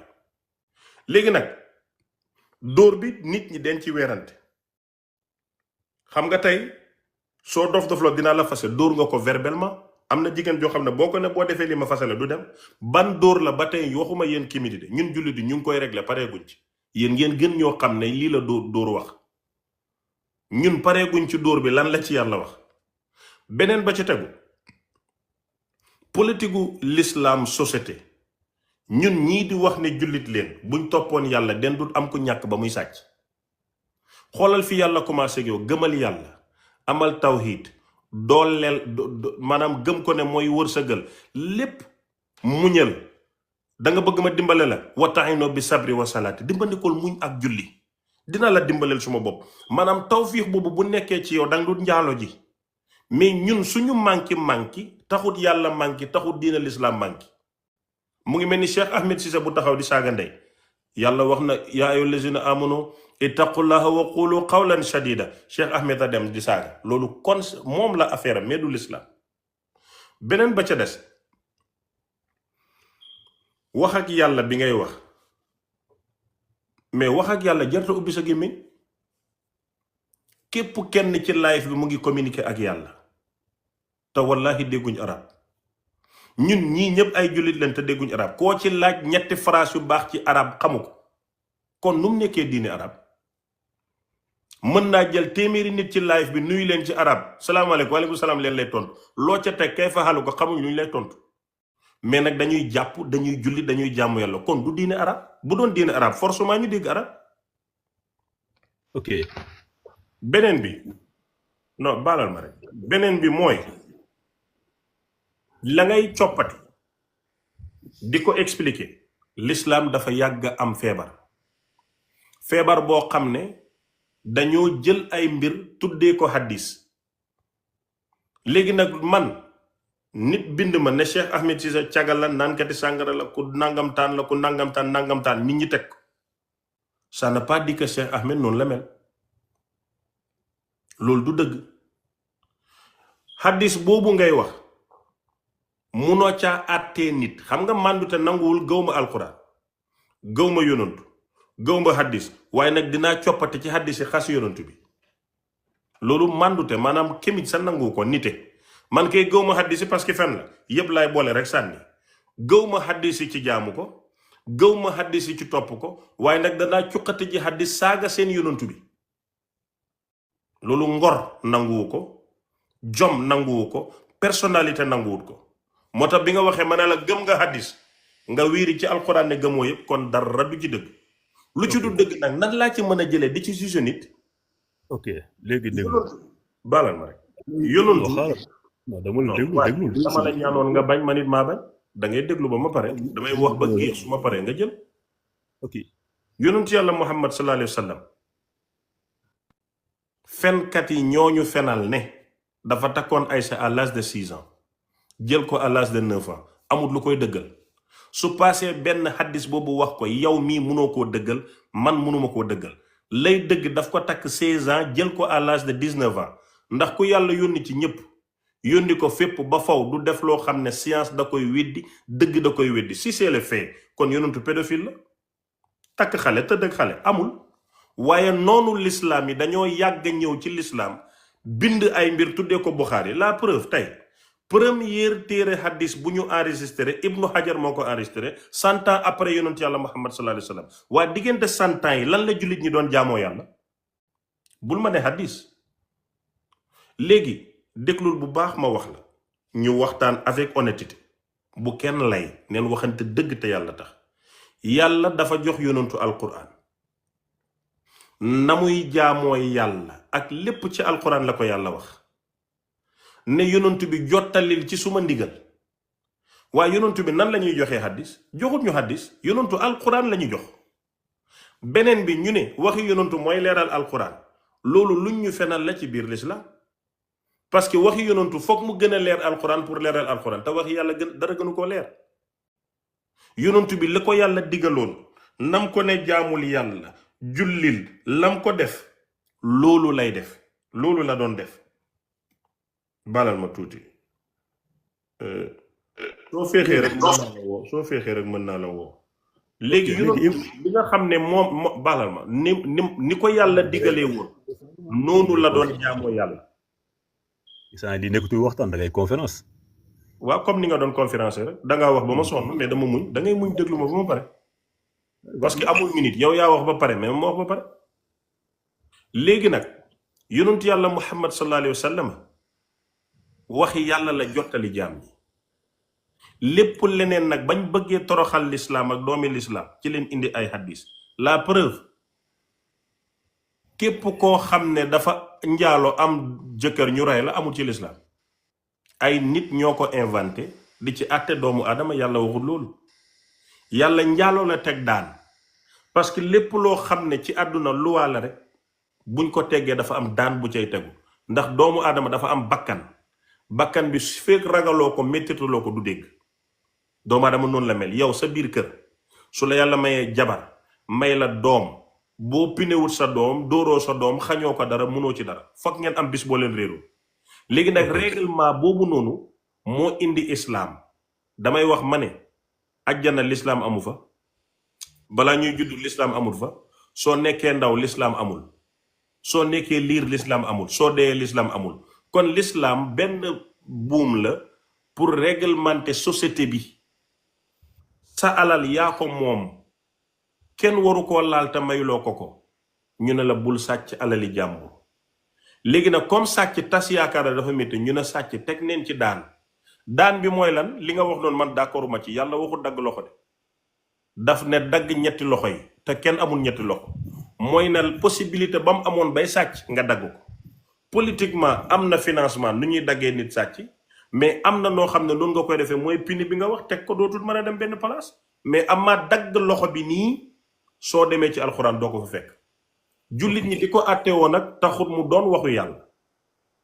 léegi nag dóor bi nit ñi den ci weerante xam nga tey soo dof-dofloo dinaa la fase dóor nga ko verbalement am na jigéen joo xam ne boo ko ne boo defee li ma fase la du dem ban dóor la ba tey waxuma yéen kimiti de ñun jullit yi ñu ngi koy régler pareeguñ ci yéen ngeen gën ñoo xam ne lii la dóor wax ñun pareeguñ ci dóor bi lan la ci yàlla wax beneen ba ci tegu politiku l'islam société ñun ñii di wax ne jullit leen buñ toppoon yàlla den dut am ku ñàkk ba muy sàcc xoolal fi yàlla commencé ak yow gëmal yàlla amal tawhid dooleel maanaam gëm ko ne mooy wërsëgal lépp muñal da nga bëgg ma dimbale la wa ta'inu bi sabri wa salaati dimbandikool muñ ak julli dina la dimbaleel suma bopp maanaam tawfiix boobu bu nekkee ci yow da nga dut njaalo ji mais ñun suñu manki taxut yàlla manki taxut diina l'islam manki mu ngi mel ni Cheikh Ahmed Cissé bu taxaw di saaga ndey yàlla wax na yaa ayyuhal lazina amanu ittaqullaha wa qulu qawlan shadida Cheikh Ahmed a dem di saaga loolu kon moom la affaire mais du l'islam beneen ba ca des wax ak yàlla bi ngay wax mais wax ak yàlla jarta ubbi sa gémmiñ képp kenn ci live bi mu ngi communiquer ak yàlla te wallahi dégguñ arab ñun ñii ñëpp ay jullit leen te dégguñ arab koo ci laaj ñetti phrase yu baax ci arab xamu ko kon nu mu nekkee diine arab mën naa jël téeméeri nit ci live bi nuyu leen ci arab salaamaaleykum waaleykum salaam leen lay tontu loo ca teg kay faxalu ko xamuñ lu ñu lay tontu mais nag dañuy jàpp dañuy julli dañuy jàmm yàlla kon du diine arab bu doon diine arab forcément ñu dégg arab ok beneen bi non baalal ma rek beneen bi mooy la ngay coppati di ko expliquer l'islam dafa yàgg am feebar boo xam ne dañoo jël ay mbir tuddee ko hadis léegi nag man nit bind ma ne Cheikh Ahmed Cissé cagal la naankati sàngara la ku nangamtaan la ku nangamtaan nit ñi teg ko ça ne pas dit que Cheikh Ahmed noonu la mel loolu du dëgg hadis boobu ngay wax munoo caa àttee nit xam nga màndute nanguwul gëwma alquran gëwma yonantu gëwma hadis waaye nag dinaa coppate ci hadis yi xas yonantu bi loolu màndute maanaam kémit sa nangu ko nite man kay gëwma hadis yi parce que fen la yépp laay boole rek sànni gëwma hadis yi ci jaamu ko gëwma hadis yi ci topp ko waaye nag danaa cuqate ji hadis saaga seen yonantu bi loolu ngor nanguwu ko jom nanguwu ko personnalité nanguwut ko moo tax bi nga waxee ma ne la gëm nga hadis nga wiiri ci alxuraan ne gëmoo yëpp kon dara du ci dëgg lu ci du dëgg nag nan laa ci mën a jëlee di ci juge nit ok léegi déglu baalal ma rek yonantu dama déglu dama la ñaanoon nga bañ ma nit maa bañ da ngay déglu ba ma pare damay wax ba géex su ma paree nga jël ok yonantu yàlla Muhammad sallallahu alayhi wa sallam fenkat yi ñooñu fenal ne dafa takkoon Aïcha à l'âge de 6 ans jël ko à l'âge de 9 ans amul lu koy dëggal su passé benn hadis boobu wax ko yow mii munoo koo dëggal man munuma koo dëggal lay dëgg daf ko takk 16 ans jël ko à l'âge de 19 ans ndax ku yàlla yónni ci ñëpp yónni ko fépp ba faw du def loo xam ne science da koy weddi dëgg da koy weddi si c'est le fait kon yonentu pédophile la takk xale tëdd ak xale amul waaye noonu l'islam yi dañoo yàgg ñëw ci l'islam bind ay mbir tuddee ko Bukhari la preuve tey première téere hadis bu ñu enregistré Ibnu Hajar moo ko enregistré 100 ans après yonent yàlla Muhammad sallallahu alayhi wa sallam waaye diggante 100 ans yi lan la jullit ñi doon jaamoo yàlla bul ma ne hadis léegi déglul bu baax ma wax la ñu waxtaan avec honnêteté bu kenn lay neen waxante dëgg te yàlla tax yàlla dafa jox yonentu alquran na muy jaamoo yàlla ak lépp ci alquran la ko yàlla wax ne yonent bi jottalil ci suma ndigal waaye yonent bi nan la ñuy joxee hadis joxut ñu hadis yonentu alquran la ñu jox beneen bi ñu ne waxi yonentu mooy leeral alquran loolu luñ ñu fenal la ci biir l'islam parce que waxi yonentu foog mu gën a leer alquran pour leeral alquran te waxi yàlla dara gënu koo leer yonentu bi la ko yàlla digaloon nam ko ne jaamul yàlla jullil lam ko def loolu lay def loolu la doon def balal ma tuuti soo feexee rek mën naa la woo léegi léegi yonent li nga xam ne moom baalal ma ni ko yàlla digalee woon noonu la doon jaamoo yàlla. instant di nekkatul waxtaan da ngay conférence. waaw comme ni nga doon conférence rek da ngaa wax ba ma sonn mais dama muñ da ngay muñ déglu ma ba ma pare parce que amul minute yow yaa wax ba pare mais ma wax ba pare. léegi nag yonent yàlla Muhammad sallallahu alayhi wa sallam waxi yàlla la jottali jaam ñi lépp leneen nag bañ bëggee toroxal lislaam ak doomi lislaam ci leen indi ay hadis. La preuve képp koo xam ne dafa njaalo am jëkkër ñu rey la amul ci lislaam ay nit ñoo ko inventé di ci àtte doomu aadama yàlla waxul loolu. yàlla njaaloo la teg daan parce que lépp loo xam ne ci àdduna luwaa la rek buñ ko teggee dafa am daan bu cay tegu ndax doomu aadama dafa am bakkan bi su fekk ragaloo ko méttitaloo ko du dégg. doomu aadama noonu la mel yow sa biir kër su la yàlla mayee jabar may la doom boo pinewut sa doom dóoroo sa doom xañoo ko dara mënoo ci dara foog ngeen am bis boo leen réeroo. léegi nag règlement boobu noonu moo indi islaam damay wax ma ne ajjana lislaam amu fa balaa ñuy judd lislaam amul fa soo nekkee ndaw lislaam amul soo nekkee liir lislaam amul soo dee lislaam amul kon lislaam benn buum la pour réglementer société bi. sa alal yaa ko moom kenn waru koo laal te mayloo ko ñu ne la bul sàcc alali jàmbur léegi nag comme sàcc tas yaakaar dafa métti ñu ne sàcc teg neen ci daan bi mooy lan li nga wax noonu man d'accord ma ci yàlla waxul dagg loxo de daf ne dagg ñetti loxo yi te kenn amul ñetti loxo mooy na possibilité ba mu amoon bay sàcc nga dagg ko politiquement am na financement nu ñuy daggee nit sàcc mais am na noo xam ne noonu nga koy defee mooy pini bi nga wax teg ko dootul mën a dem benn place mais amaa dagg loxo bi nii soo demee ci alxuraan doo ko fa fekk jullit ñi di ko àtte woon nag taxut mu doon waxu yàlla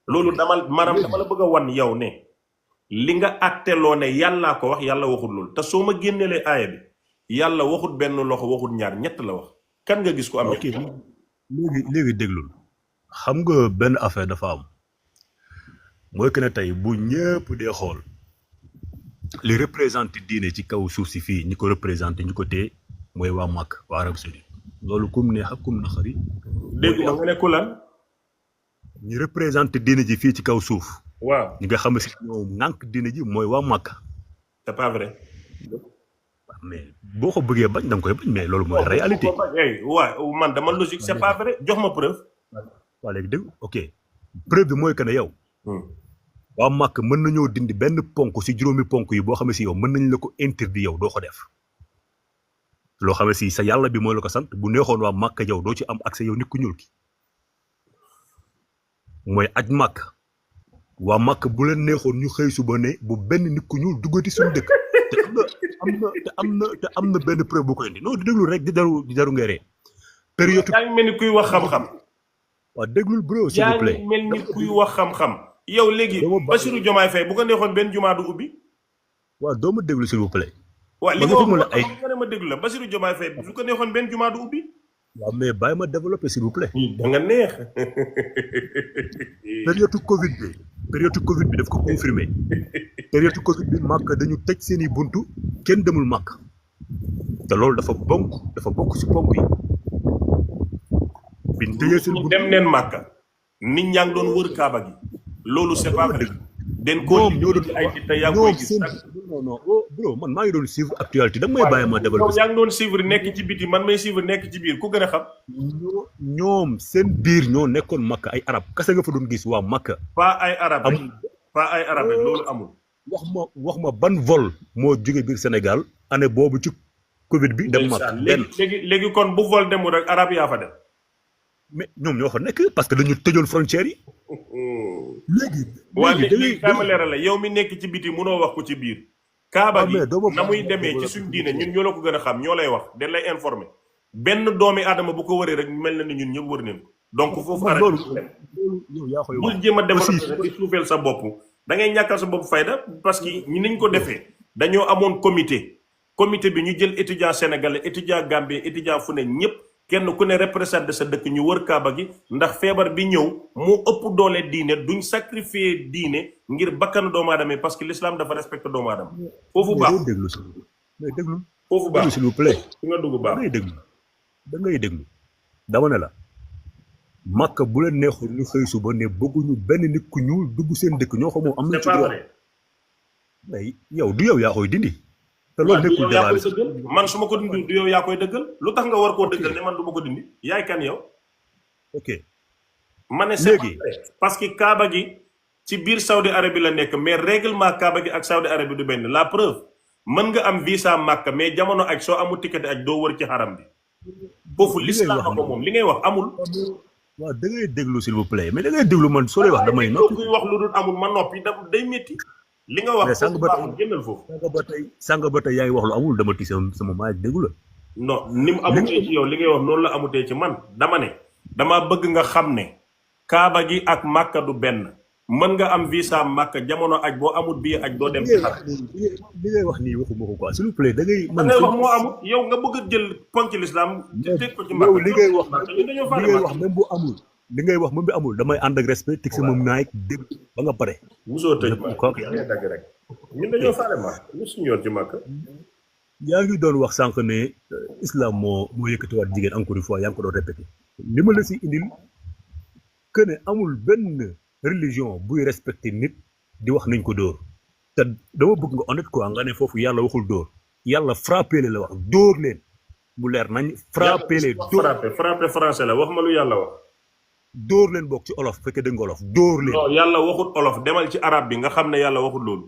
loolu dama la bëgg a wan yow ne li nga àtteloo ne yàllaa ko wax yàlla waxut loolu te soo ma génnelee aaya bi yàlla waxut benn loxo waxut ñaar ñett la wax kan nga gis ko am. ok léegi déglul xam nga benn affaire dafa am. mooy que ne tey bu ñëpp dee xool li représenté diine ci kaw suuf si fii ñi ko représenté ñu ko téye mooy waa Màkk waa Arabie Saoudite loolu kum neex ak kum naqari. dégg nga nga ne ku lan. ñi représenté diine ji fii ci kaw suuf. waaw ñi nga xam ne si ñoom nànk diine ji mooy waa Màkk. c'est pas vrai. mais boo ko bëggee bañ da nga koy bañ mais loolu mooy réalité. waaw man dama logique c'est pas vrai jox ma preuve. waa léegi dégg ok preuve bi mooy que ne yow. waa Màkk mën nañoo dindi benn ponk si juróomi ponk yi boo xam ne si yow mën nañ la ko interdit yow doo ko def loo xam ne si sa yàlla bi mooy la ko sant bu neexoon waa Màkk yow doo ci am accès yow nit ku ñuul ki mooy aj Màkk waa Màkk bu leen neexoon ñu xëy suba ne bu benn nit ku ñuul duggati suñu dëkk te am na benn preuve bu ko indi non di déglu rek di daru ngay ree période yaa ngi mel ni kuy wax xam-xam. waaw déglul bro s'il vous plaît yaa ngi mel ni kuy wax xam-xam. yow léegi Bassirou Diomaye Faye bu ko neexoon benn jumaa du ubbi. waaw doo ma déglu s'il vous plaît. waaw li nga wax ma déglu la Bassirou Diomaye Faye bu ko neexoon benn jumaa du ubbi. waaw mais bàyyi ma développer s'il vous plaît. da nga neex. période Covid bi daf ko confirmer période Covid bi Màkk dañu tëj seeni buntu kenn demul Màkk te loolu dafa bokk ci ponk yi. bi ñu tëjee seen buntu dem neen Màkk nit ñaa ngi doon wër Kaaba gi. loolu c'est pas vrai. den ko ñoo doon ay nit te yaa ngi koy gis non bro man maa ngi doon suivre actualité da may bàyyi ma développé. yaa ngi doon suivre nekk ci biti man may suivre nekk ci biir ku gën a xam. ñoom seen biir ñoo nekkoon Màkk ay arab kese nga fa doon gis waa Màkk. pas ay arab rek loolu amul. wax ma ban vol moo jóge biir Sénégal année boobu ci Covid bi. dem Màkk léegi kon bu vol demul rek arab yaa fa dem. mais ñoom ñoo fa nekk parce que dañu tëjoon frontières yi. léegi kaama leeral la yow mi nekk ci biti munoo wax ko ci biir. Kaaba gi na muy demee ci suñ diine ñun ñoo la ko gën a xam ñoo lay wax dañ lay informer benn doomi aadama bu ko wëree rek mel na ni ñun ñëpp wër nañ ko donc foofu arrêté bul jéem a développé di suufeel sa bopp da ngay ñàkkal sa bopp fayda parce que ñi niñ ko defee dañoo amoon comité bi ñu jël étudiant sénégalais étudiant gambien étudiant fu ne ñëpp kenn ku ne représenté sa dëkk ñu wër Kaaba gi ndax feebar bi ñëw moo ëpp doole diine duñ sacrifier diine ngir bakkanu doomu aadama yi parce que l'islam dafa respecté doomu aadama foofu baax foofu baax s'il vous plaît fi nga dugg baax da ngay déglu dama ne la Makka bu leen neexul ñu xëy suba ne bëgguñu benn nit ku ñuul dugg seen dëkk ñoo xam moom am na ci droit mais yow du yow yaa koy dindi te loolu nekkul débat bi man su ma ko dindi du yow yaa koy dëggal lu tax nga war koo dëggal ne man du ma ko dindi yaay kan yow ok ma ne léegi parce que Kaaba gi ci biir Saudi Arabie la nekk mais règlement Kaaba gi ak Saudi Arabie du benn la preuve mën nga am visa Makka mais jamono aj soo amul ticket aj doo wër ci xaram bi foofu l'islam ko moom li ngay wax amul waaw da ngay déglu s'il vous plaît mais da ngay déglu man soo lay wax damay noppi kuy wax lu dul amul ma noppi day métti li nga wax génnal foofu sànga ba tey yaa ngi wax lu amul dama ti sama maa déglu la non ni mu amutee ci yow li ngay wax noonu la amutee ci man dama ne dama bëgg nga xam ne Kaaba gi ak Makka du benn mën nga am visa Makka jamono aj boo amul bii aj doo dem ci xar li ngay wax nii waxuma ko quoi s'il vous plaît da ngay man ngay wax moo amul yow nga bëgg a jël ponk l'islam teg ko ci Makka li ngay wax même bu amul li ngay wax même bu amul damay ànd ak respect teg sama naay dégg ba nga pare musoo tëj ma ngay dagg rek ñun dañoo faale ma lu suñu yoon ci Makka yaa ngi doon wax sànq ne islam moo yëkkatiwaat jigéen encore une fois yaa ngi ko doon répété li ma la si indil que ne amul benn religion buy respecté nit di wax nañ ko dóor te dama bëgg nga honnête quoi nga ne foofu yàlla waxul dóor yàlla frappé la wax dóor leen mu leer nañ frappé leen frappé français la wax ma lu yàlla wax dóor leen bokk ci olof fekkee dégg nga olof dóor leen non yàlla waxut olof demal ci arab bi nga xam ne yàlla waxut loolu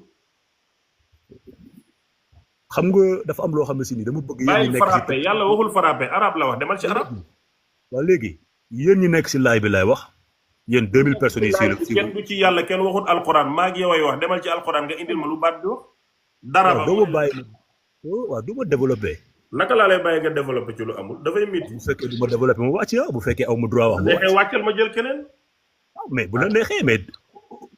xam nga dafa am loo xam ne si nii dama bëgg yéen ñi nekk frappé yàlla waxul frappé arab la wax demal ci arab waaw léegi yéen ñi nekk si laay bi laay wax yéen 2000 personnes yi kenn du ci yàlla kenn waxut alquran maa ngi yoway wax demal ci alquran nga indil ma lu baat bi wax dara ba doo ma bàyyi waaw du ma développé naka laa lay bàyyi nga développé ci lu amul dafay métti bu fekkee du ma développé ma wàcc bu fekkee aw ma droit wax neexee wàccal ma jël keneen mais bu la neexee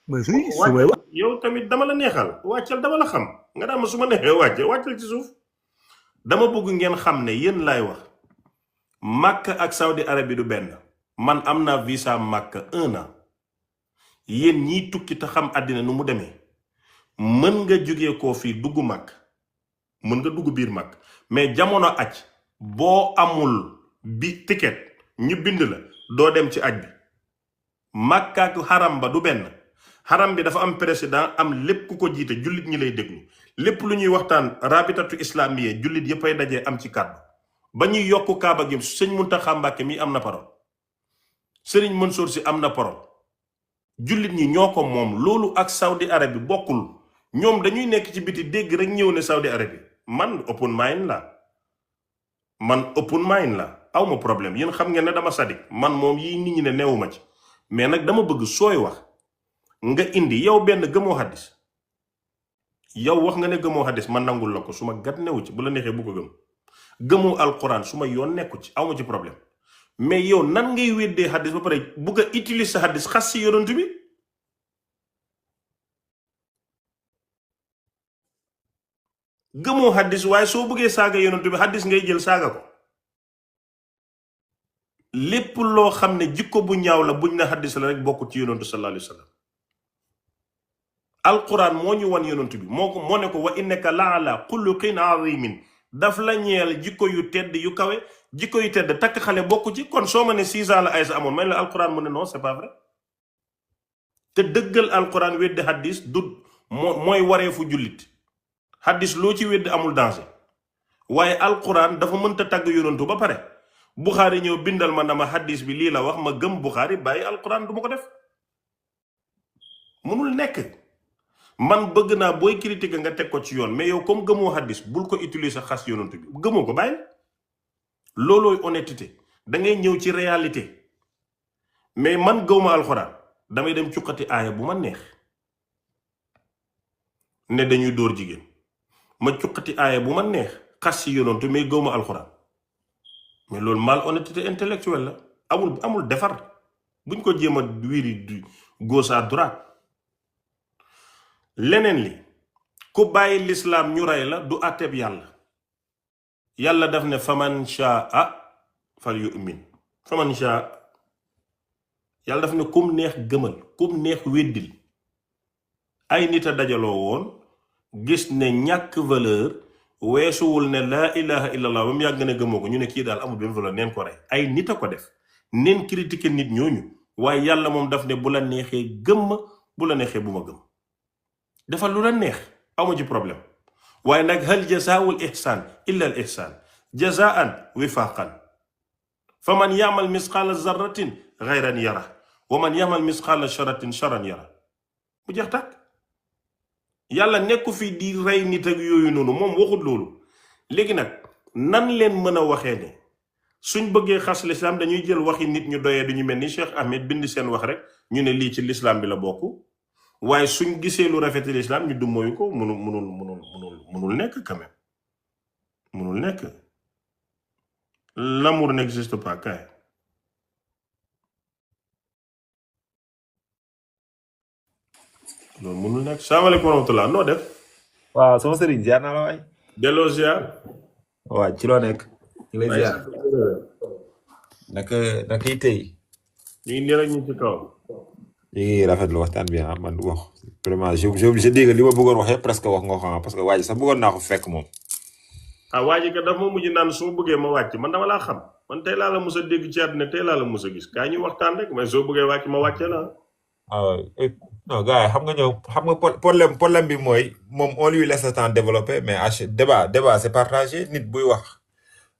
mais su may wax yow tamit dama la neexal wàccal dama la xam nga daan ma su ma neexee wàccal ci suuf dama bëgg ngeen xam ne yéen laay wax Makka ak Saudi Arabie du benn man am naa visa Makka 1 an yéen ñiy tukki te xam àddina nu mu demee mën nga jógee koo fii dugg Makka mën nga dugg biir Makka mais jamono aj boo amul bi ticket ñu bind la doo dem ci aj bi Makka ak xaram ba du benn xaram bi dafa am président am lépp ku ko jiite jullit ñi lay déglu lépp lu ñuy waxtaan rabitatu islamiye jullit yëppay dajee am ci kàddu ba ñuy yokk kaaba gi sëñ Muntaxa Mbàkke mi am na parole sëriñ Mansour si am na parole jullit ñi ñoo ko moom loolu ak Saudi Arabie bokkul ñoom dañuy nekk ci biti dégg rek ñëw ne Saudi Arabie man open mind la awma problème yéen xam ngeen ne dama sadik man moom yi nit ñi ne neewuma ci mais nag dama bëgg sooy wax nga indi yow benn gëmoo xaddis yow wax nga ne gëmoo xaddis man nangul la ko su ma gat newu ci bu la neexee bu ko gëmoo alquran su ma yoon nekku ci awma ci problème mais yow nan ngay weddee xaddis ba pare bugg a utiliser sa xaddis xas si yonent bi gëmoo xaddis waaye soo bëggee saaga yonent bi xaddis ngay jël saaga ko lépp loo xam ne jikko bu ñaaw la buñ na xaddis la rek bokk ci yonentu sallallahu alayhi wa sallam alquran moo ñu wan yonent bi moo ne ko wa innaka la ala xuluqin azimin daf la ñeel jikko yu tedd yu kawe jikko yu tedd takk xale bokku ci kon soo ma ne 6 ans la Aysa amoon man la alquran mu ne non c'est pas vrai te dëggal alquran weddi xaddis du mooy waree fu jullit xaddis loo ci weddi amul danger waaye alquran dafa mënta tàgg yonentu ba pare Buxaari ñëw bindal ma na ma xaddis bi lii la wax ma gëm Buxaari bàyyi alquran du ma ko def mënul nekk man bëgg naa booy critiquer nga teg ko ci yoon mais yow comme gëmoo xaddis bul ko utiliser xas yonent bi gëmoo ko bàyyi loolooy honnêteté da ngay ñëw ci réalité mais man gëwma alxuraan damay dem cuqati aaya bu ma neex ne dañuy dóor jigéen ma cuqati aaya bu ma neex xas ci yonent mais gëwma alxuraan mais loolu malhonnêteté intellectuelle la amul defar buñ ko jéem a wiiri du gauche à droite leneen li ku bàyyi lislaam ñu rey la du àtteeb yàlla daf ne faman shaa fal yu'min faman shaa yàlla daf ne kum neex gëmal kum neex weddil ay nit a dajaloo woon gis ne ñàkk valeur weesuwul ne laa ilaha illallah ba mu yàgg ne gëmoo ko ñu ne kii daal amul benn valeur neen ko rey. ay nit a ko def neen critiquer nit ñooñu waaye yàlla moom daf ne bu la neexee gëm ma bu la neexee bu ma gëm defal lu la neex amu ci problème waaye nag hal jazaa'ul ihsaan illa al ihsaan jazaan wifaaqan fa man yaamal misqaala zarratin xayran yara wa man yaamal misqaala sharatin sharan yara bu jeex tàkk. yàlla nekku fi di rey nit ak yooyu noonu moom waxut loolu. léegi nag nan leen mën a waxee ne suñ bëggee xas lislaam dañuy jël waxi nit ñu doyee du ñu mel ni Cheikh Ahmed bind seen wax rek ñu ne lii ci lislaam bi la bokk waaye suñ gisee lu rafeti lislaam ñu dummóoyu ko munul nekk quand même munul nekk. L'amour n'existe pas kay. loolu mënul nekk. salaamaaleykum wa rahmatulah noo def. waaw sama sëriñ ziar naa la waay. delloo ziar. waaw ci loo nekk. ñu lay ziar. naka yi tey. ñu ngi nii rek ñu ci kaw. ñu ngi rafetlu waxtaan bi man wax vraiment je dis que li ma bëggoon wax yëpp presque wax nga ko parce que waa ji sax bëggoon naa ko fekk moom. waa ji kat dafa ma mujj naan su ma bëggee ma wàcc man dama laa xam man tey laa la mus a dégg ci àddina tey laa la mus a gis kaa ñuy waxtaan rek mais soo bëggee wàcc ma wàccee la. Non gars yi xam nga problème bi mooy moom on lui laisse le temps développer mais débat c'est partagé nit buy wax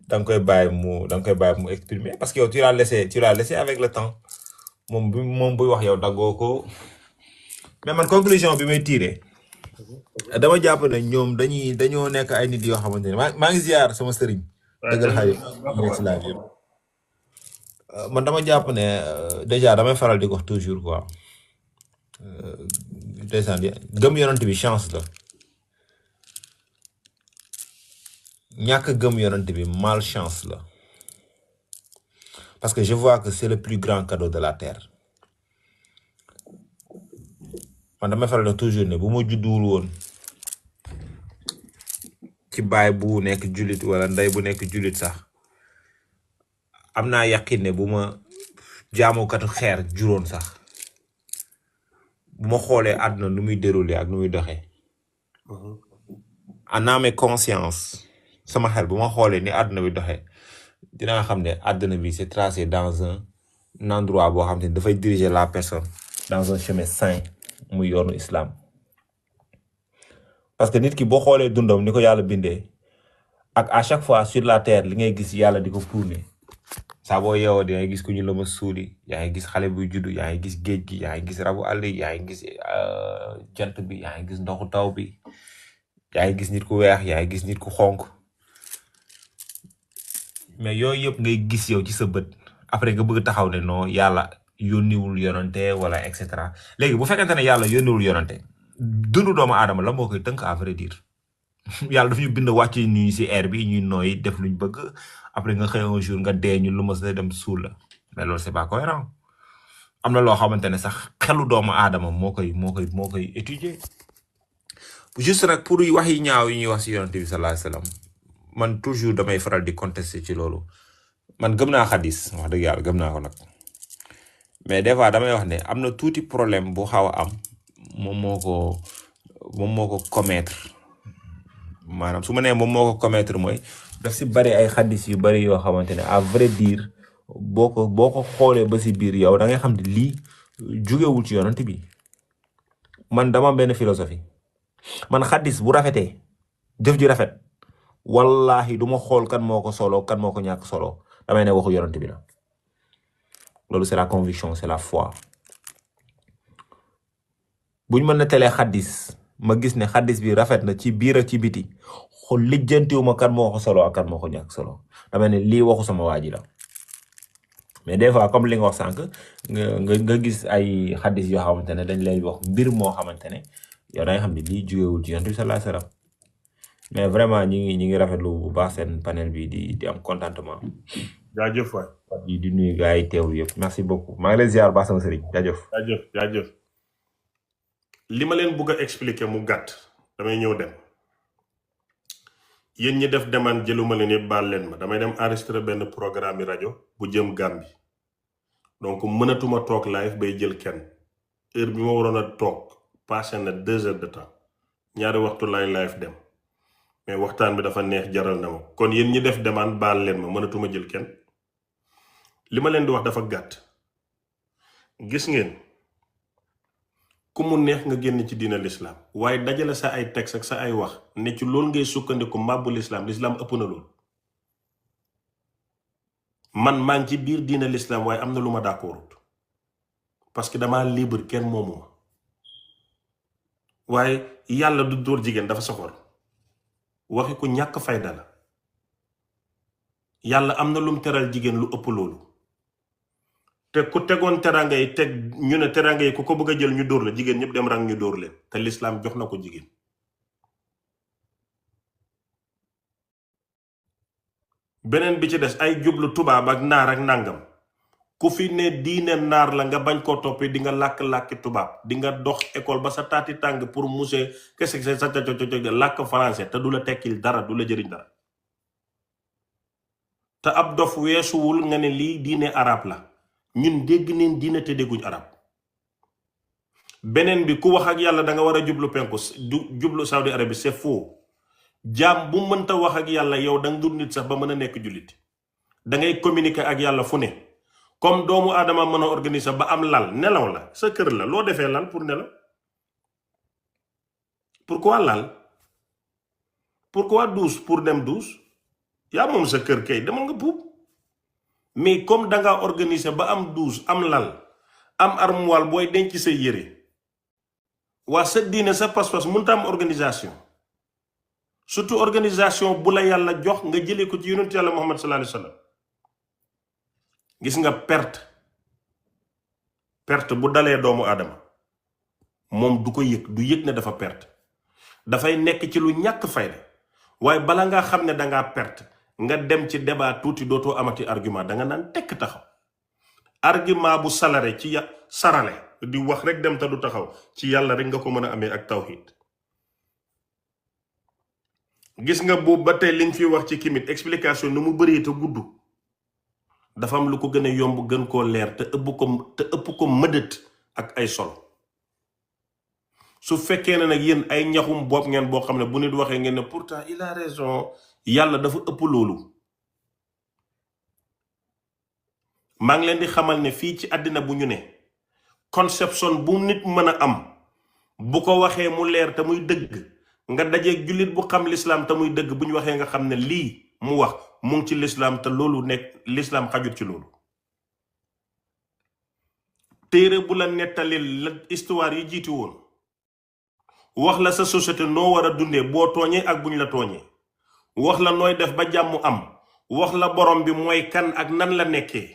da nga koy bàyyi mu exprimer parce que yow tu l'as laissé avec le temps moom buy wax yow daggoo ko mais man conclusion bi may tiré dama jàpp ne ñoom dañoo nekk ay nit yoo xamante ne maa ngi ziar sama sëriñ dëggal xarit si live yëpp man dama jàpp ne déjà damay faral di ko wax toujours quoi ndeysaan gëm yonent bi chance la ñàkk gëm yonent bi malchance la parce que je vois que c'est le plus grand cadeau de la terre man damay faral di toujours ne bu ma judduwul woon ci baay bu nekk jullit wala ndey bu nekk jullit sax am naa yaqin ne bu ma jaamukatu xeer juróon sax bu ma xoolee àdduna nu muy déroulé ak nu muy doxee en âme et conscience sama xel bu ma xoolee ni àdduna bi doxee dinaa xam ne àdduna bi c'est tracé dans un endroit boo xam ne dafay diriger la personne dans un chemin sain muy yoonu islam parce que nit ki boo xoolee dundam ni ko yàlla bindee ak à chaque fois sur la terre li ngay gis yàlla di ko prôné saa boo yeewoo di ngay gis ku ñu la ma suuli yaa ngi gis xale buy juddu yaa ngi gis géej gi yaa ngi gis rabu àll yi yaa ngi gis jant bi yaa ngi gis ndoxu taw bi yaa ngi gis nit ku weex yaa ngi gis nit ku xonk mais yooyu yëpp ngay gis yow ci sa bët après nga bëgg taxaw ne non yàlla yónniwul yonante wala et cetera léegi bu fekkente ne yàlla yónniwul yonante dundu doomu aadama la moo koy tënk à vrai dire yàlla daf ñu bind wàcc ñu si air bi ñuy nooy def luñ bëgg après nga xëy un jour nga dee ñu lu ma sa dem suul la mais loolu c'est pas cohérent am na loo xamante ne sax xelu doomu aadama moo koy étudier juste nag pour wax yi ñaaw yi ñuy wax si yonante bi sallallahu alayhi wasallam man toujours damay faral di contester ci loolu man gëm naa xadis wax dëgg yàlla gëm naa ko nag mais des fois damay wax ne am na tuuti problème bu xaw a am moom moo ko commettre maanaam su ma nee moom moo ko commettre mooy daf si bari ay xadis yu bari yoo xamante ne à vrai dire boo ko xoolee ba si biir yow da ngay xam ne lii jugewul ci yonent bi man dama benn philosophie man xadis bu rafetee jëf ji rafet wallahi du ma xool kan moo ko solo kan moo ko ñàkk solo damay ne waxu yonent bi la loolu c'est la conviction c'est la foi buñ mën na telee xadis ma gis ne xadis bi rafet na ci biir ak ci biti xool lijjantiwuma kan moo ko solo ak kan moo ko ñàkk solo damay ne lii waxu sama waa ji la mais des fois comme li nga wax sànq nga gis ay xadis yoo xamante ne dañ lay wax mbir moo xamante ne yow da nga xam ne lii jugewul ci yonent bi sallallahu alayhi wasallam mais vraiment ñi ngi rafetlu bu baax seen panel bi di am contentement. jaajëf waay. di nuyu gars yi teewlu yëpp merci beaucoup maa ngi lay ziar baax sama sëriñ jaajëf. li ma leen bëgg a expliquer mu gàtt damay ñëw dem yéen ñi def demande jëluma leen yëpp baal leen ma damay dem enregistrer benn programme rajo bu jëm Gambie donc mënatuma toog live bay jël kenn heure bi ma waroon a toog passé na 2 heures de temps ñaari waxtu lay live dem mais waxtaan bi dafa neex jaral na ma kon yéen ñi def demande baal leen ma mënatuma jël kenn li ma leen di wax dafa gàtt gis ngeen ku mu neex nga génn ci diina lislaam waaye dajale sa ay texte ak sa ay wax ne ci loolu ngay sukkandiku màbbu lislaam ëpp na loolu man maa ngi ci biir diina lislaam waaye am na lu ma d'accordut parce que damaa libre kenn moomu ma waaye yàlla du dóor jigéen dafa soxor waxi ku ñàkk fayda la yàlla am na lum teral jigéen lu ëpp loolu te ku tegoon teranga yi teg ñu ne teranga yi ku ko bëgg a jël ñu dóor la jigéen ñëpp dem rang ñu dóor leen te lislaam jox na ko jigéen beneen bi ci des ay jublu tubaab ak naar ak nàngam ku fi ne diine naar la nga bañ koo toppi di nga làkk-làkki tubaab di nga dox école ba sa taati tàng pour monsieur kese sa làkk français te du la tekkil dara du la jëriñ dara te ab dof weesuwul nga ne lii diine arab la ñun dégg neen diine te dégguñ arab beneen bi ku wax ak yàlla da nga war a jublu penku jublu Saudi Arabie c'est faux jaam bu mënta wax ak yàlla yow da nga dul nit sax ba mën a nekk jullit da ngay communiquer ak yàlla fu ne comme doomu aadama mën a organiser ba am lal nelaw la sa kër la loo defee lal pour nelaw pourquoi lal pourquoi douche pour dem douche yaa moom sa kër kay demal nga puub mais comme danga organiser ba am douche am lal am armoire booy denc say yére waa sa diine sa pas-pas mënta am organisation surtout organisation bu la yàlla jox nga jëlee ko ci yonent yàlla Muhammad sallallahu alayhi wa sallam gis nga perte bu dalee doomu aadama moom du ko yëg du yëg ne dafa perte dafay nekk ci lu ñàkk fayda waaye bala nga xam ne dangaa perte nga dem ci débat tuuti dootoo amati argument danga naan tekk taxaw argument bu sarale di wax rek dem te du taxaw ci yàlla rek nga ko mën a amee ak tawhid gis nga boobu ba tey liñ fi wax ci kimit explication nu mu bëree te gudd dafa am lu ko gën a yomb gën koo leer te ëpp ko mëdët ak ay solo su fekkee ne nag yéen ay ñaxum bopp ngeen boo xam ne bu nit waxee ngeen ne pourtant il a raison yàlla dafa ëpp loolu maa ngi leen di xamal ne fii ci àddina bu ñu ne conception bu nit mën a am bu ko waxee mu leer te muy dëgg nga dajeeg jullit bu xam lislaam te muy dëgg bu ñu waxee nga xam ne lii mu wax mu ngi ci lislaam te loolu nekk lislaam xajut ci loolu téere bu la nettalil la histoire yi jiiti woon wax la sa société noo war a dundee boo tooñee ak buñ la tooñee wax la nooy def ba jàmm am wax la borom bi mooy kan ak nan la nekkee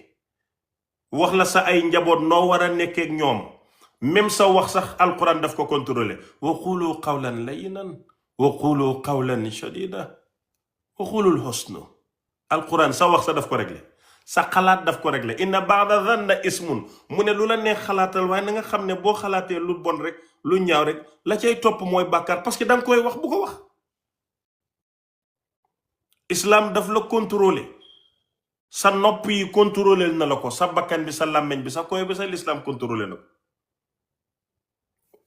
wax la sa ay njaboot noo war a nekkee ak ñoom même sa wax sax alquran daf ko contrôler wa qulu qawlan layyinan wa qulu qawlan shadida wa qulul husna alquran sa wax sa daf ko réglé sa xalaat daf ko réglé inna ba'da dhanna ismun mu ne lu la neex xalaatal waaye na nga xam ne boo xalaatee lu bon rek lu ñaaw rek la cay topp mooy bàkkaar parce que danga koy wax bu ko wax islam daf la contrôler sa nopp yi contrôler na la ko sa bakkan bi sa làmmeñ bi sa koy bi sa l'islam contrôler na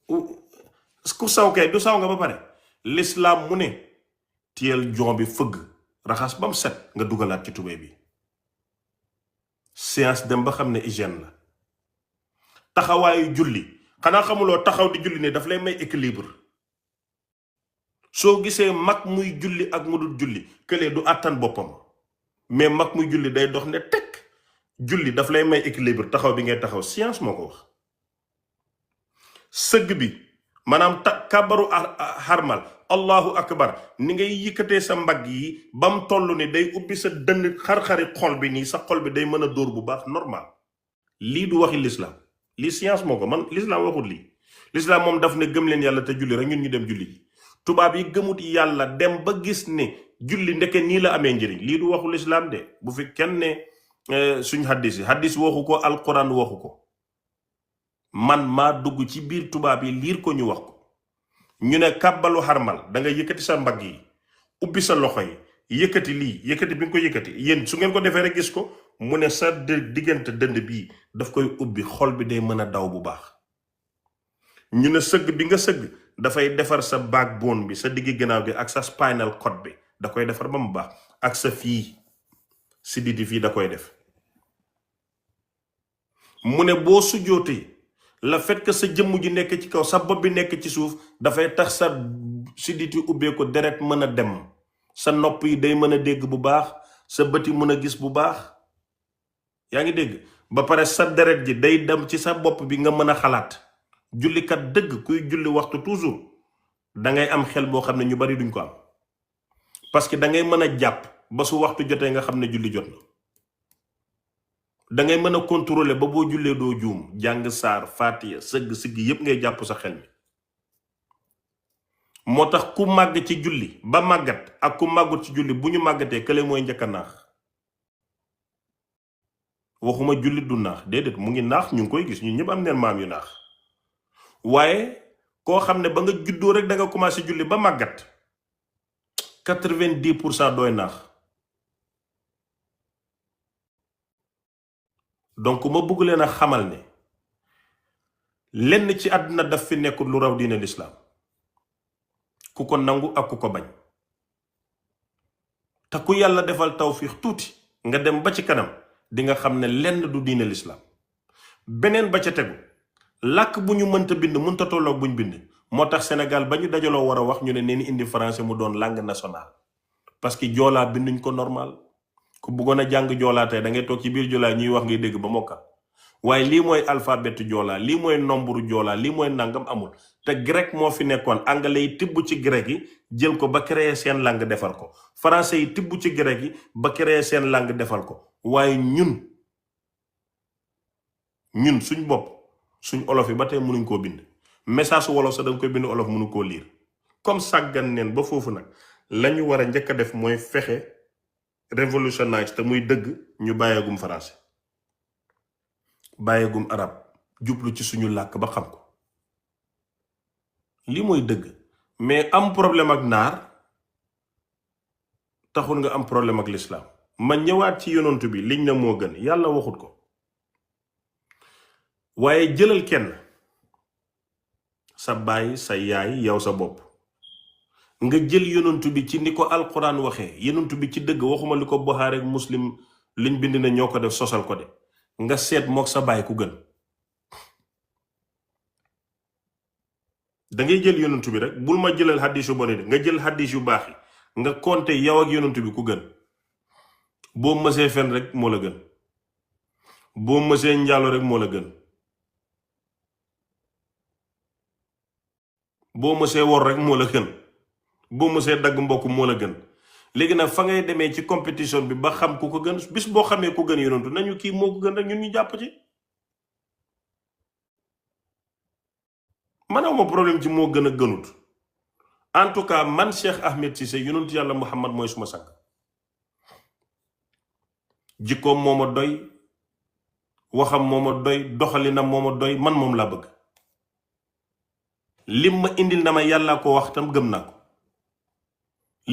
ko ku saw kay du saw nga ba pare l'islam mu ne tiyel jon bi fëgg raxas ba mu set nga dugalaat ci tubéy bi séance dem ba xam ne hygiène la taxawaayu julli xanaa xamuloo taxaw di julli ne daf lay may équilibre soo gisee mag muy julli ak mu dul julli këlee du àttan boppam mais mag muy julli day dox ne tekk julli daf lay may équilibre taxaw bi ngay taxaw science moo ko wax sëgg bi maanaam kàbbaru xarmal allahu akbar ni ngay yëkkatee sa mbagg yi ba mu toll ni day ubbi sa dënn xar-xari xol bi nii sa xol bi day mën a dóor bu baax normal lii du waxi l'islam lii science moo ko man l'islam waxut lii l'islam moom daf ne gëm leen yàlla te julli rek ñun ñu dem julli ji tubaab yi gëmut yàlla dem ba gis ne julli ndeke nii la amee njëriñ lii du waxu l'islam de bu fi kenn ne suñ hadis waxu ko alquran waxu ko man maa dugg ci biir tubaab yi liir ko ñu wax ko ñu ne kàbbalu xarmal da nga yëkkati sa mbagg yi ubbi sa loxo yi yëkkati lii yëkkati bi nga ko yëkkati yéen su ngeen ko defee rek gis ko mu ne sa diggante dënd bii daf koy ubbi xol bi day mën a daw bu baax ñu ne sëgg bi nga sëgg dafay defar sa backbone bi sa diggi gannaaw gi ak sa spinal cord bi da koy defar ba mu baax ak sa fii siditi fii da koy def. mu ne boo sujjootee le fait que sa jëmm ji nekk ci kaw sa bopp bi nekk ci suuf dafay tax sa siditi ubbee ko deret mën a dem, sa nopp yi day mën a dégg bu baax, sa bët yi mën a gis bu baax, yaa ngi dégg, ba pare sa deret ji day dem ci sa bopp bi nga mën a xalaat. jullikat dëgg kuy julli waxtu toujours da ngay am xel boo xam ne ñu bari duñ ko am, parce que da ngay mën a jàpp ba su waxtu jotee nga xam ne julli jot na. da ngay mën a contrôler ba boo jullee doo juum, jàng saar faatiya sëgg sigg yépp ngay jàpp sa xel mi. moo tax ku màgg ci julli ba màggat ak ku màggut ci julli bu ñu màggatee kële mooy njëkk a naax. waxuma julli du naax, déedéet mu ngi naax, ñu ngi koy gis, ñun ñëpp am neen maam yu naax. waaye koo xam ne ba nga juddoo rek da nga commencé julli ba màggat 90% dooy naax. donc ma bëgg leen a xamal ne lenn ci àdduna daf fi nekkul lu raw diine lislaam, ku ko nangu ak ku ko bañ. te ku yàlla defal tawfiix tuuti nga dem ba ci kanam di nga xam ne lenn du diine lislaam. beneen ba ca tegu, làkk bu ñu mënta bind mënta tolloog buñ bind. moo tax Sénégal ba ñu dajaloo war a wax ñu ne neen indi français mu doon langue nationale, parce que joolaa binduñ ko normal. ku bëggoon a jàng joolaa tey da ngay toog ci biir joolaa ñuy wax ngay dégg ba mokkal, waaye lii mooy alphabet joolaa, lii mooy nombre joolaa, lii mooy nangam amul. te grec moo fi nekkoon, anglais yi tibb ci grec yi jël ko ba créer seen langue defar ko, français yi tibb ci grec yi ba créer seen langue defal ko. waaye ñun suñ bopp suñ olof yi ba tey mënuñ koo bind. message su wolof sax da nga koy bind olof mënu koo liir. comme sàggan neen ba foofu nag lañu war a njëkk a def mooy fexe révolutionnaire te muy dëgg ñu bàyyeegum français, bàyyeegum arab, jublu ci suñu làkk ba xam ko. lii mooy dëgg. mais am problème ak naar taxul nga am problème ak l'islam. ma ñëwaat ci yonantu bi liñ na moo gën, yàlla waxut ko. waaye jëlal kenn, sa baay sa yaay yow sa bopp, nga jël yonantu bi ci ni ko alquran waxee, yonantu bi ci dëgg, waxuma li ko Buxaari ak Muslim liñ bind na ñoo ko def sosal ko de. nga seet mook sa baay ku gën. da ngay jël yonantu bi rek, bul ma jëlal xaddis yu bon de, nga jël xaddis yu baax yi nga compter yow ak yonantu bi ku gën. boo mësee fen rek moo la gën, boo mësee njaalo rek moo la gën, boo mësee wor rek moo la gën, boo mësee dagg mbokk moo la gën. léegi nag fa ngay demee ci compétition bi ba xam ku ko gën, bis boo xamee ku gën yonantu nañu kii moo ko gën rek ñun ñu jàpp ci. man awma problème ci moo gën a gënut. en tout cas man Cheikh Ahmed Cissé yonantu yàlla Muhammad mooy suma sang. jikkoom moo ma doy, waxam moo ma doy, doxalinam moo ma doy, man moom laa bëgg. lim ma indil na ma yàllaa ko wax tam gëm naa ko,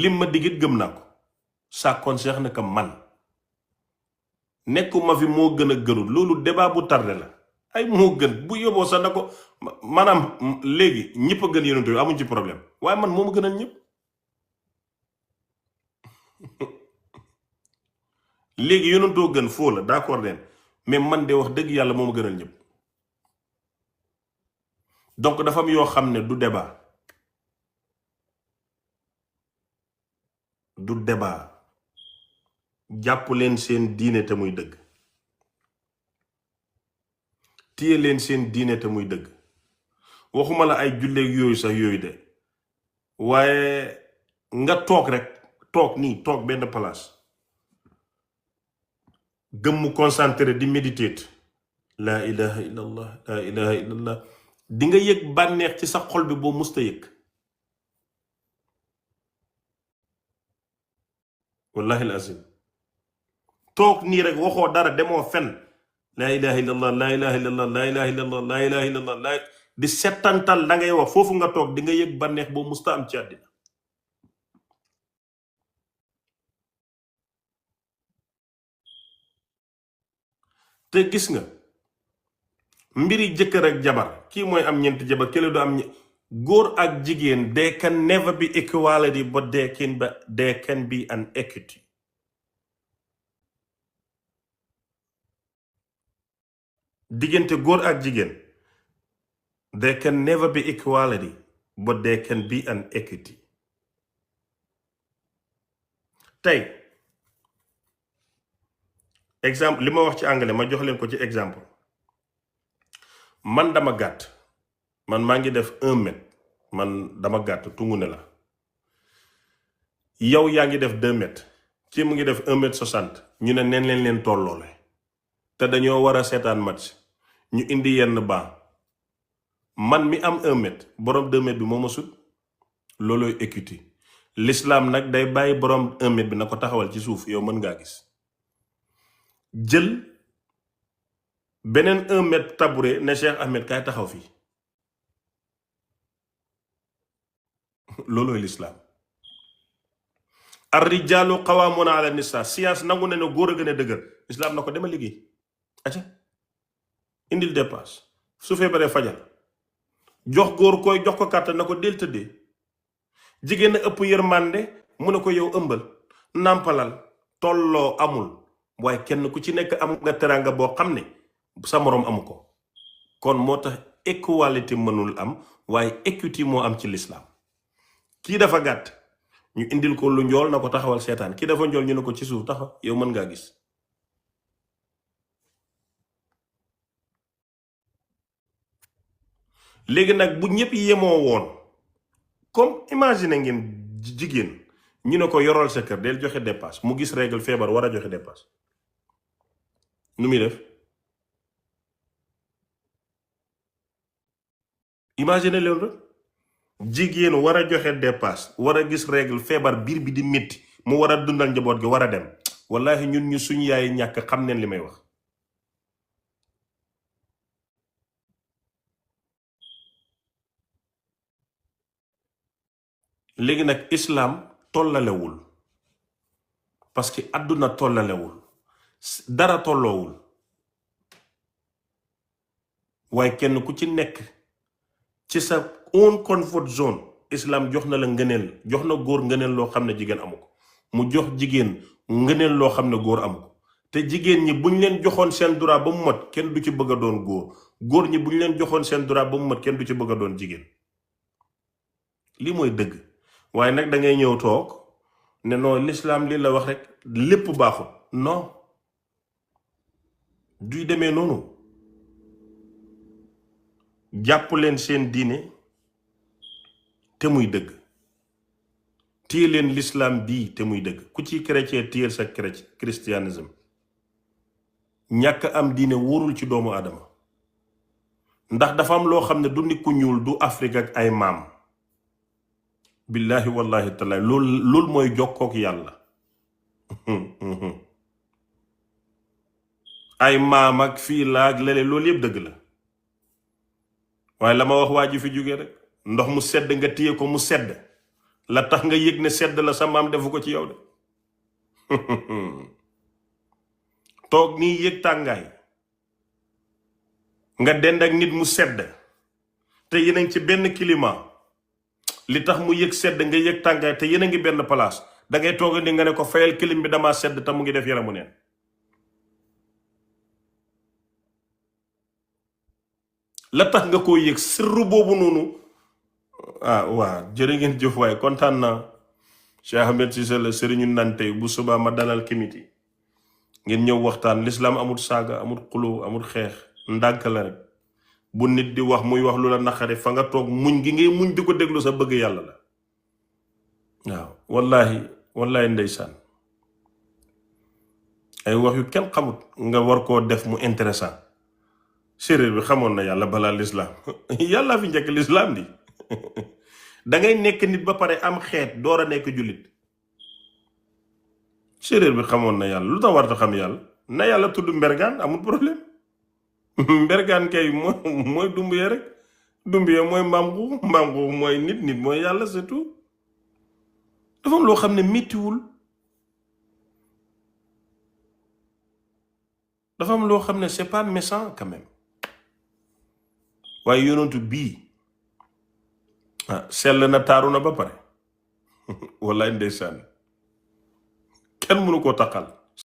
lim ma digit gëm naa ko. sàkkoon Cheikh na ka man nekkuma fi moo gën a gënul, loolu débat bu tardé la. ay moo gën bu yóbboo sax na ko maanaam léegi ñëpp a gën yonent bi amuñ ci problème, waaye man moo ma gënal ñëpp. léegi yonentoo gën foo la d'accord leen, mais man de wax dëgg yàlla moo ma gënal ñëpp. donc dafa am yoo xam ne du débat, du débat. jàpp leen seen diine te muy dëgg, téye leen seen diine te muy dëgg. waxuma la ay julleeg yooyu sax yooyu de, waaye nga toog rek, toog nii, toog benn place gëmmu concentré di méditer, laa ilaha illallah, laa ilaha illallah, di nga yëg bànneex ci sa xol bi boo musta yëg. wallahi alazim toog nii rek waxoo dara, demoo fen, laa ilaha illallah, laa ilaha illallah, laa ilaha illallah, laa ilaha illallah, laa di settantal da ngay wax foofu nga toog di nga yëg bànneex boo musta am ci àddina. te gis nga mbiri jëkkër ak jabar, kii mooy am ñeenti jabar kële du am góor ak jigéen there can never be equality but there can be an equity. diggante góor ak jigéen there can never be equality but there can be an equity. tey exemple li ma wax ci anglais ma jox leen ko ci exemple man dama gàtt man maa ngi def 1 mètre man dama gàtt tungu ne la yow yaa ngi def 2 mètres kii mu ngi def 1 mètre 60 ñu ne neen leen tolloole te dañoo war a seetaan match ñu indi yenn baa man mi am 1 mètre borom 2 mètres bi moo ma sut loolooy équité. l'islam nag day bàyyi borom 1 mètre bi na ko taxawal ci suuf yow mën ngaa gis jël beneen 1 mètre tabouret ne Cheikh Ahmed kaay taxaw fii loolooy l'islam. ar rijaalu qawwaamuuna ala nisaa science nangu ne góor a gën a dëgër islam na ko dema liggéey acca indil dépasse su feebaree fajal jox góor koy jox ko kàttan na ko del tëddee jigéen na ëpp yërmande mu ne ko yow ëmbal nàmpalal tolloo amul waaye kenn ku ci nekk am nga teraanga boo xam ne sa moroom amu ko kon moo tax equality mënul am waaye equity moo am ci l'islam. kii dafa gàtt ñu indil ko lu njool na ko taxawal seetaan kii dafa njool ñu ne ko ci suuf taxaw yow mën ngaa gis. léegi nag bu ñëpp yemoo woon comme imagine ngeen jigéen ñu ne ko yoral sa kër del joxe dépasse mu gis règle feebar war a joxe dépasse nu muy def. imagine leen rek jigéen war a joxe dépasse war a gis règle feebar biir bi di métti mu war a dundal njaboot gi war a dem wallahi ñun ñu suñu yaay ñàkk xam neen li may wax. léegi nag islam tollalewul parce que àdduna tollalewul dara tolloowul waaye kenn ku ci nekk ci sa own comfort zone islam jox na la ngëneel jox na góor ngëneel loo xam ne jigéen amu ko mu jox jigéen ngëneel loo xam ne góor amu ko te jigéen ñi buñ leen joxoon seen droit ba mu mat kenn du ci bëgg a doon góor ñi buñ leen joxoon seen droit ba mu mat kenn du ci bëgg a doon jigéen lii mooy dëgg. waaye nag da ngay ñëw toog ne non l'islam lii la wax rek lépp baaxul non duy demee noonu jàpp leen seen diine te muy dëgg téye leen l'islam bii te muy dëgg ku ci chrétien téyel sa christianisme ñàkk am diine wóorul ci doomu aadama ndax dafa am loo xam ne du nit ku ñuul du Afrique ak ay maam billahi wallahi taala loolu mooy jokkook yàlla ay maam ak fii la ak lele loolu yëpp dëgg la waaye la ma wax waa ji fi jóge rek ndox mu sedd nga téye ko mu sedd la tax nga yëg ne sedd la sa maam defu ko ci yow de toog nii yëg tàngaay nga dend ak nit mu sedd te yéen a ngi ci benn climat li tax mu yëg sedd nga yëg tàngaay te yéen a ngi benn place da ngay toog ni nga ne ko fayal clim bi damaa sedd te mu ngi def yaramu neen la tax nga koo yëg sirru boobu noonu waa jërë ngeen jëf waaye kontaan naa Cheikh Ahmed Cissé la sëriñu nante bu subaa ma dalal kimiti ngeen ñëw waxtaan l'islam amul saaga amul xuloo amul xeex ndànk la rek bu nit di wax muy wax lu la naqari fa nga toog muñ gi ngay muñ di ko déglu sa bëgg yàlla la waaw wallahi ndeysaan ay wax yu kenn xamut nga war koo def mu intéressant séeréer bi xamoon na yàlla balaa l'islam yàlla fi njëkk l'islam di da ngay nekk nit ba pare am xeet door a nekk jullit séeréer bi xamoon na yàlla lu tax warta xam yàlla na yàlla tudd mbergaan amul problème mbergaan kay mooy dumbuye rek dumbuye mooy mbaam xuux mooy nit mooy yàlla c'est tout dafa am loo xam ne méttiwul dafa am loo xam ne c'est pas méchant quand même waaye yonentu bii sell na taaru na ba pare wallaay ndeysaan kenn mënu koo taqal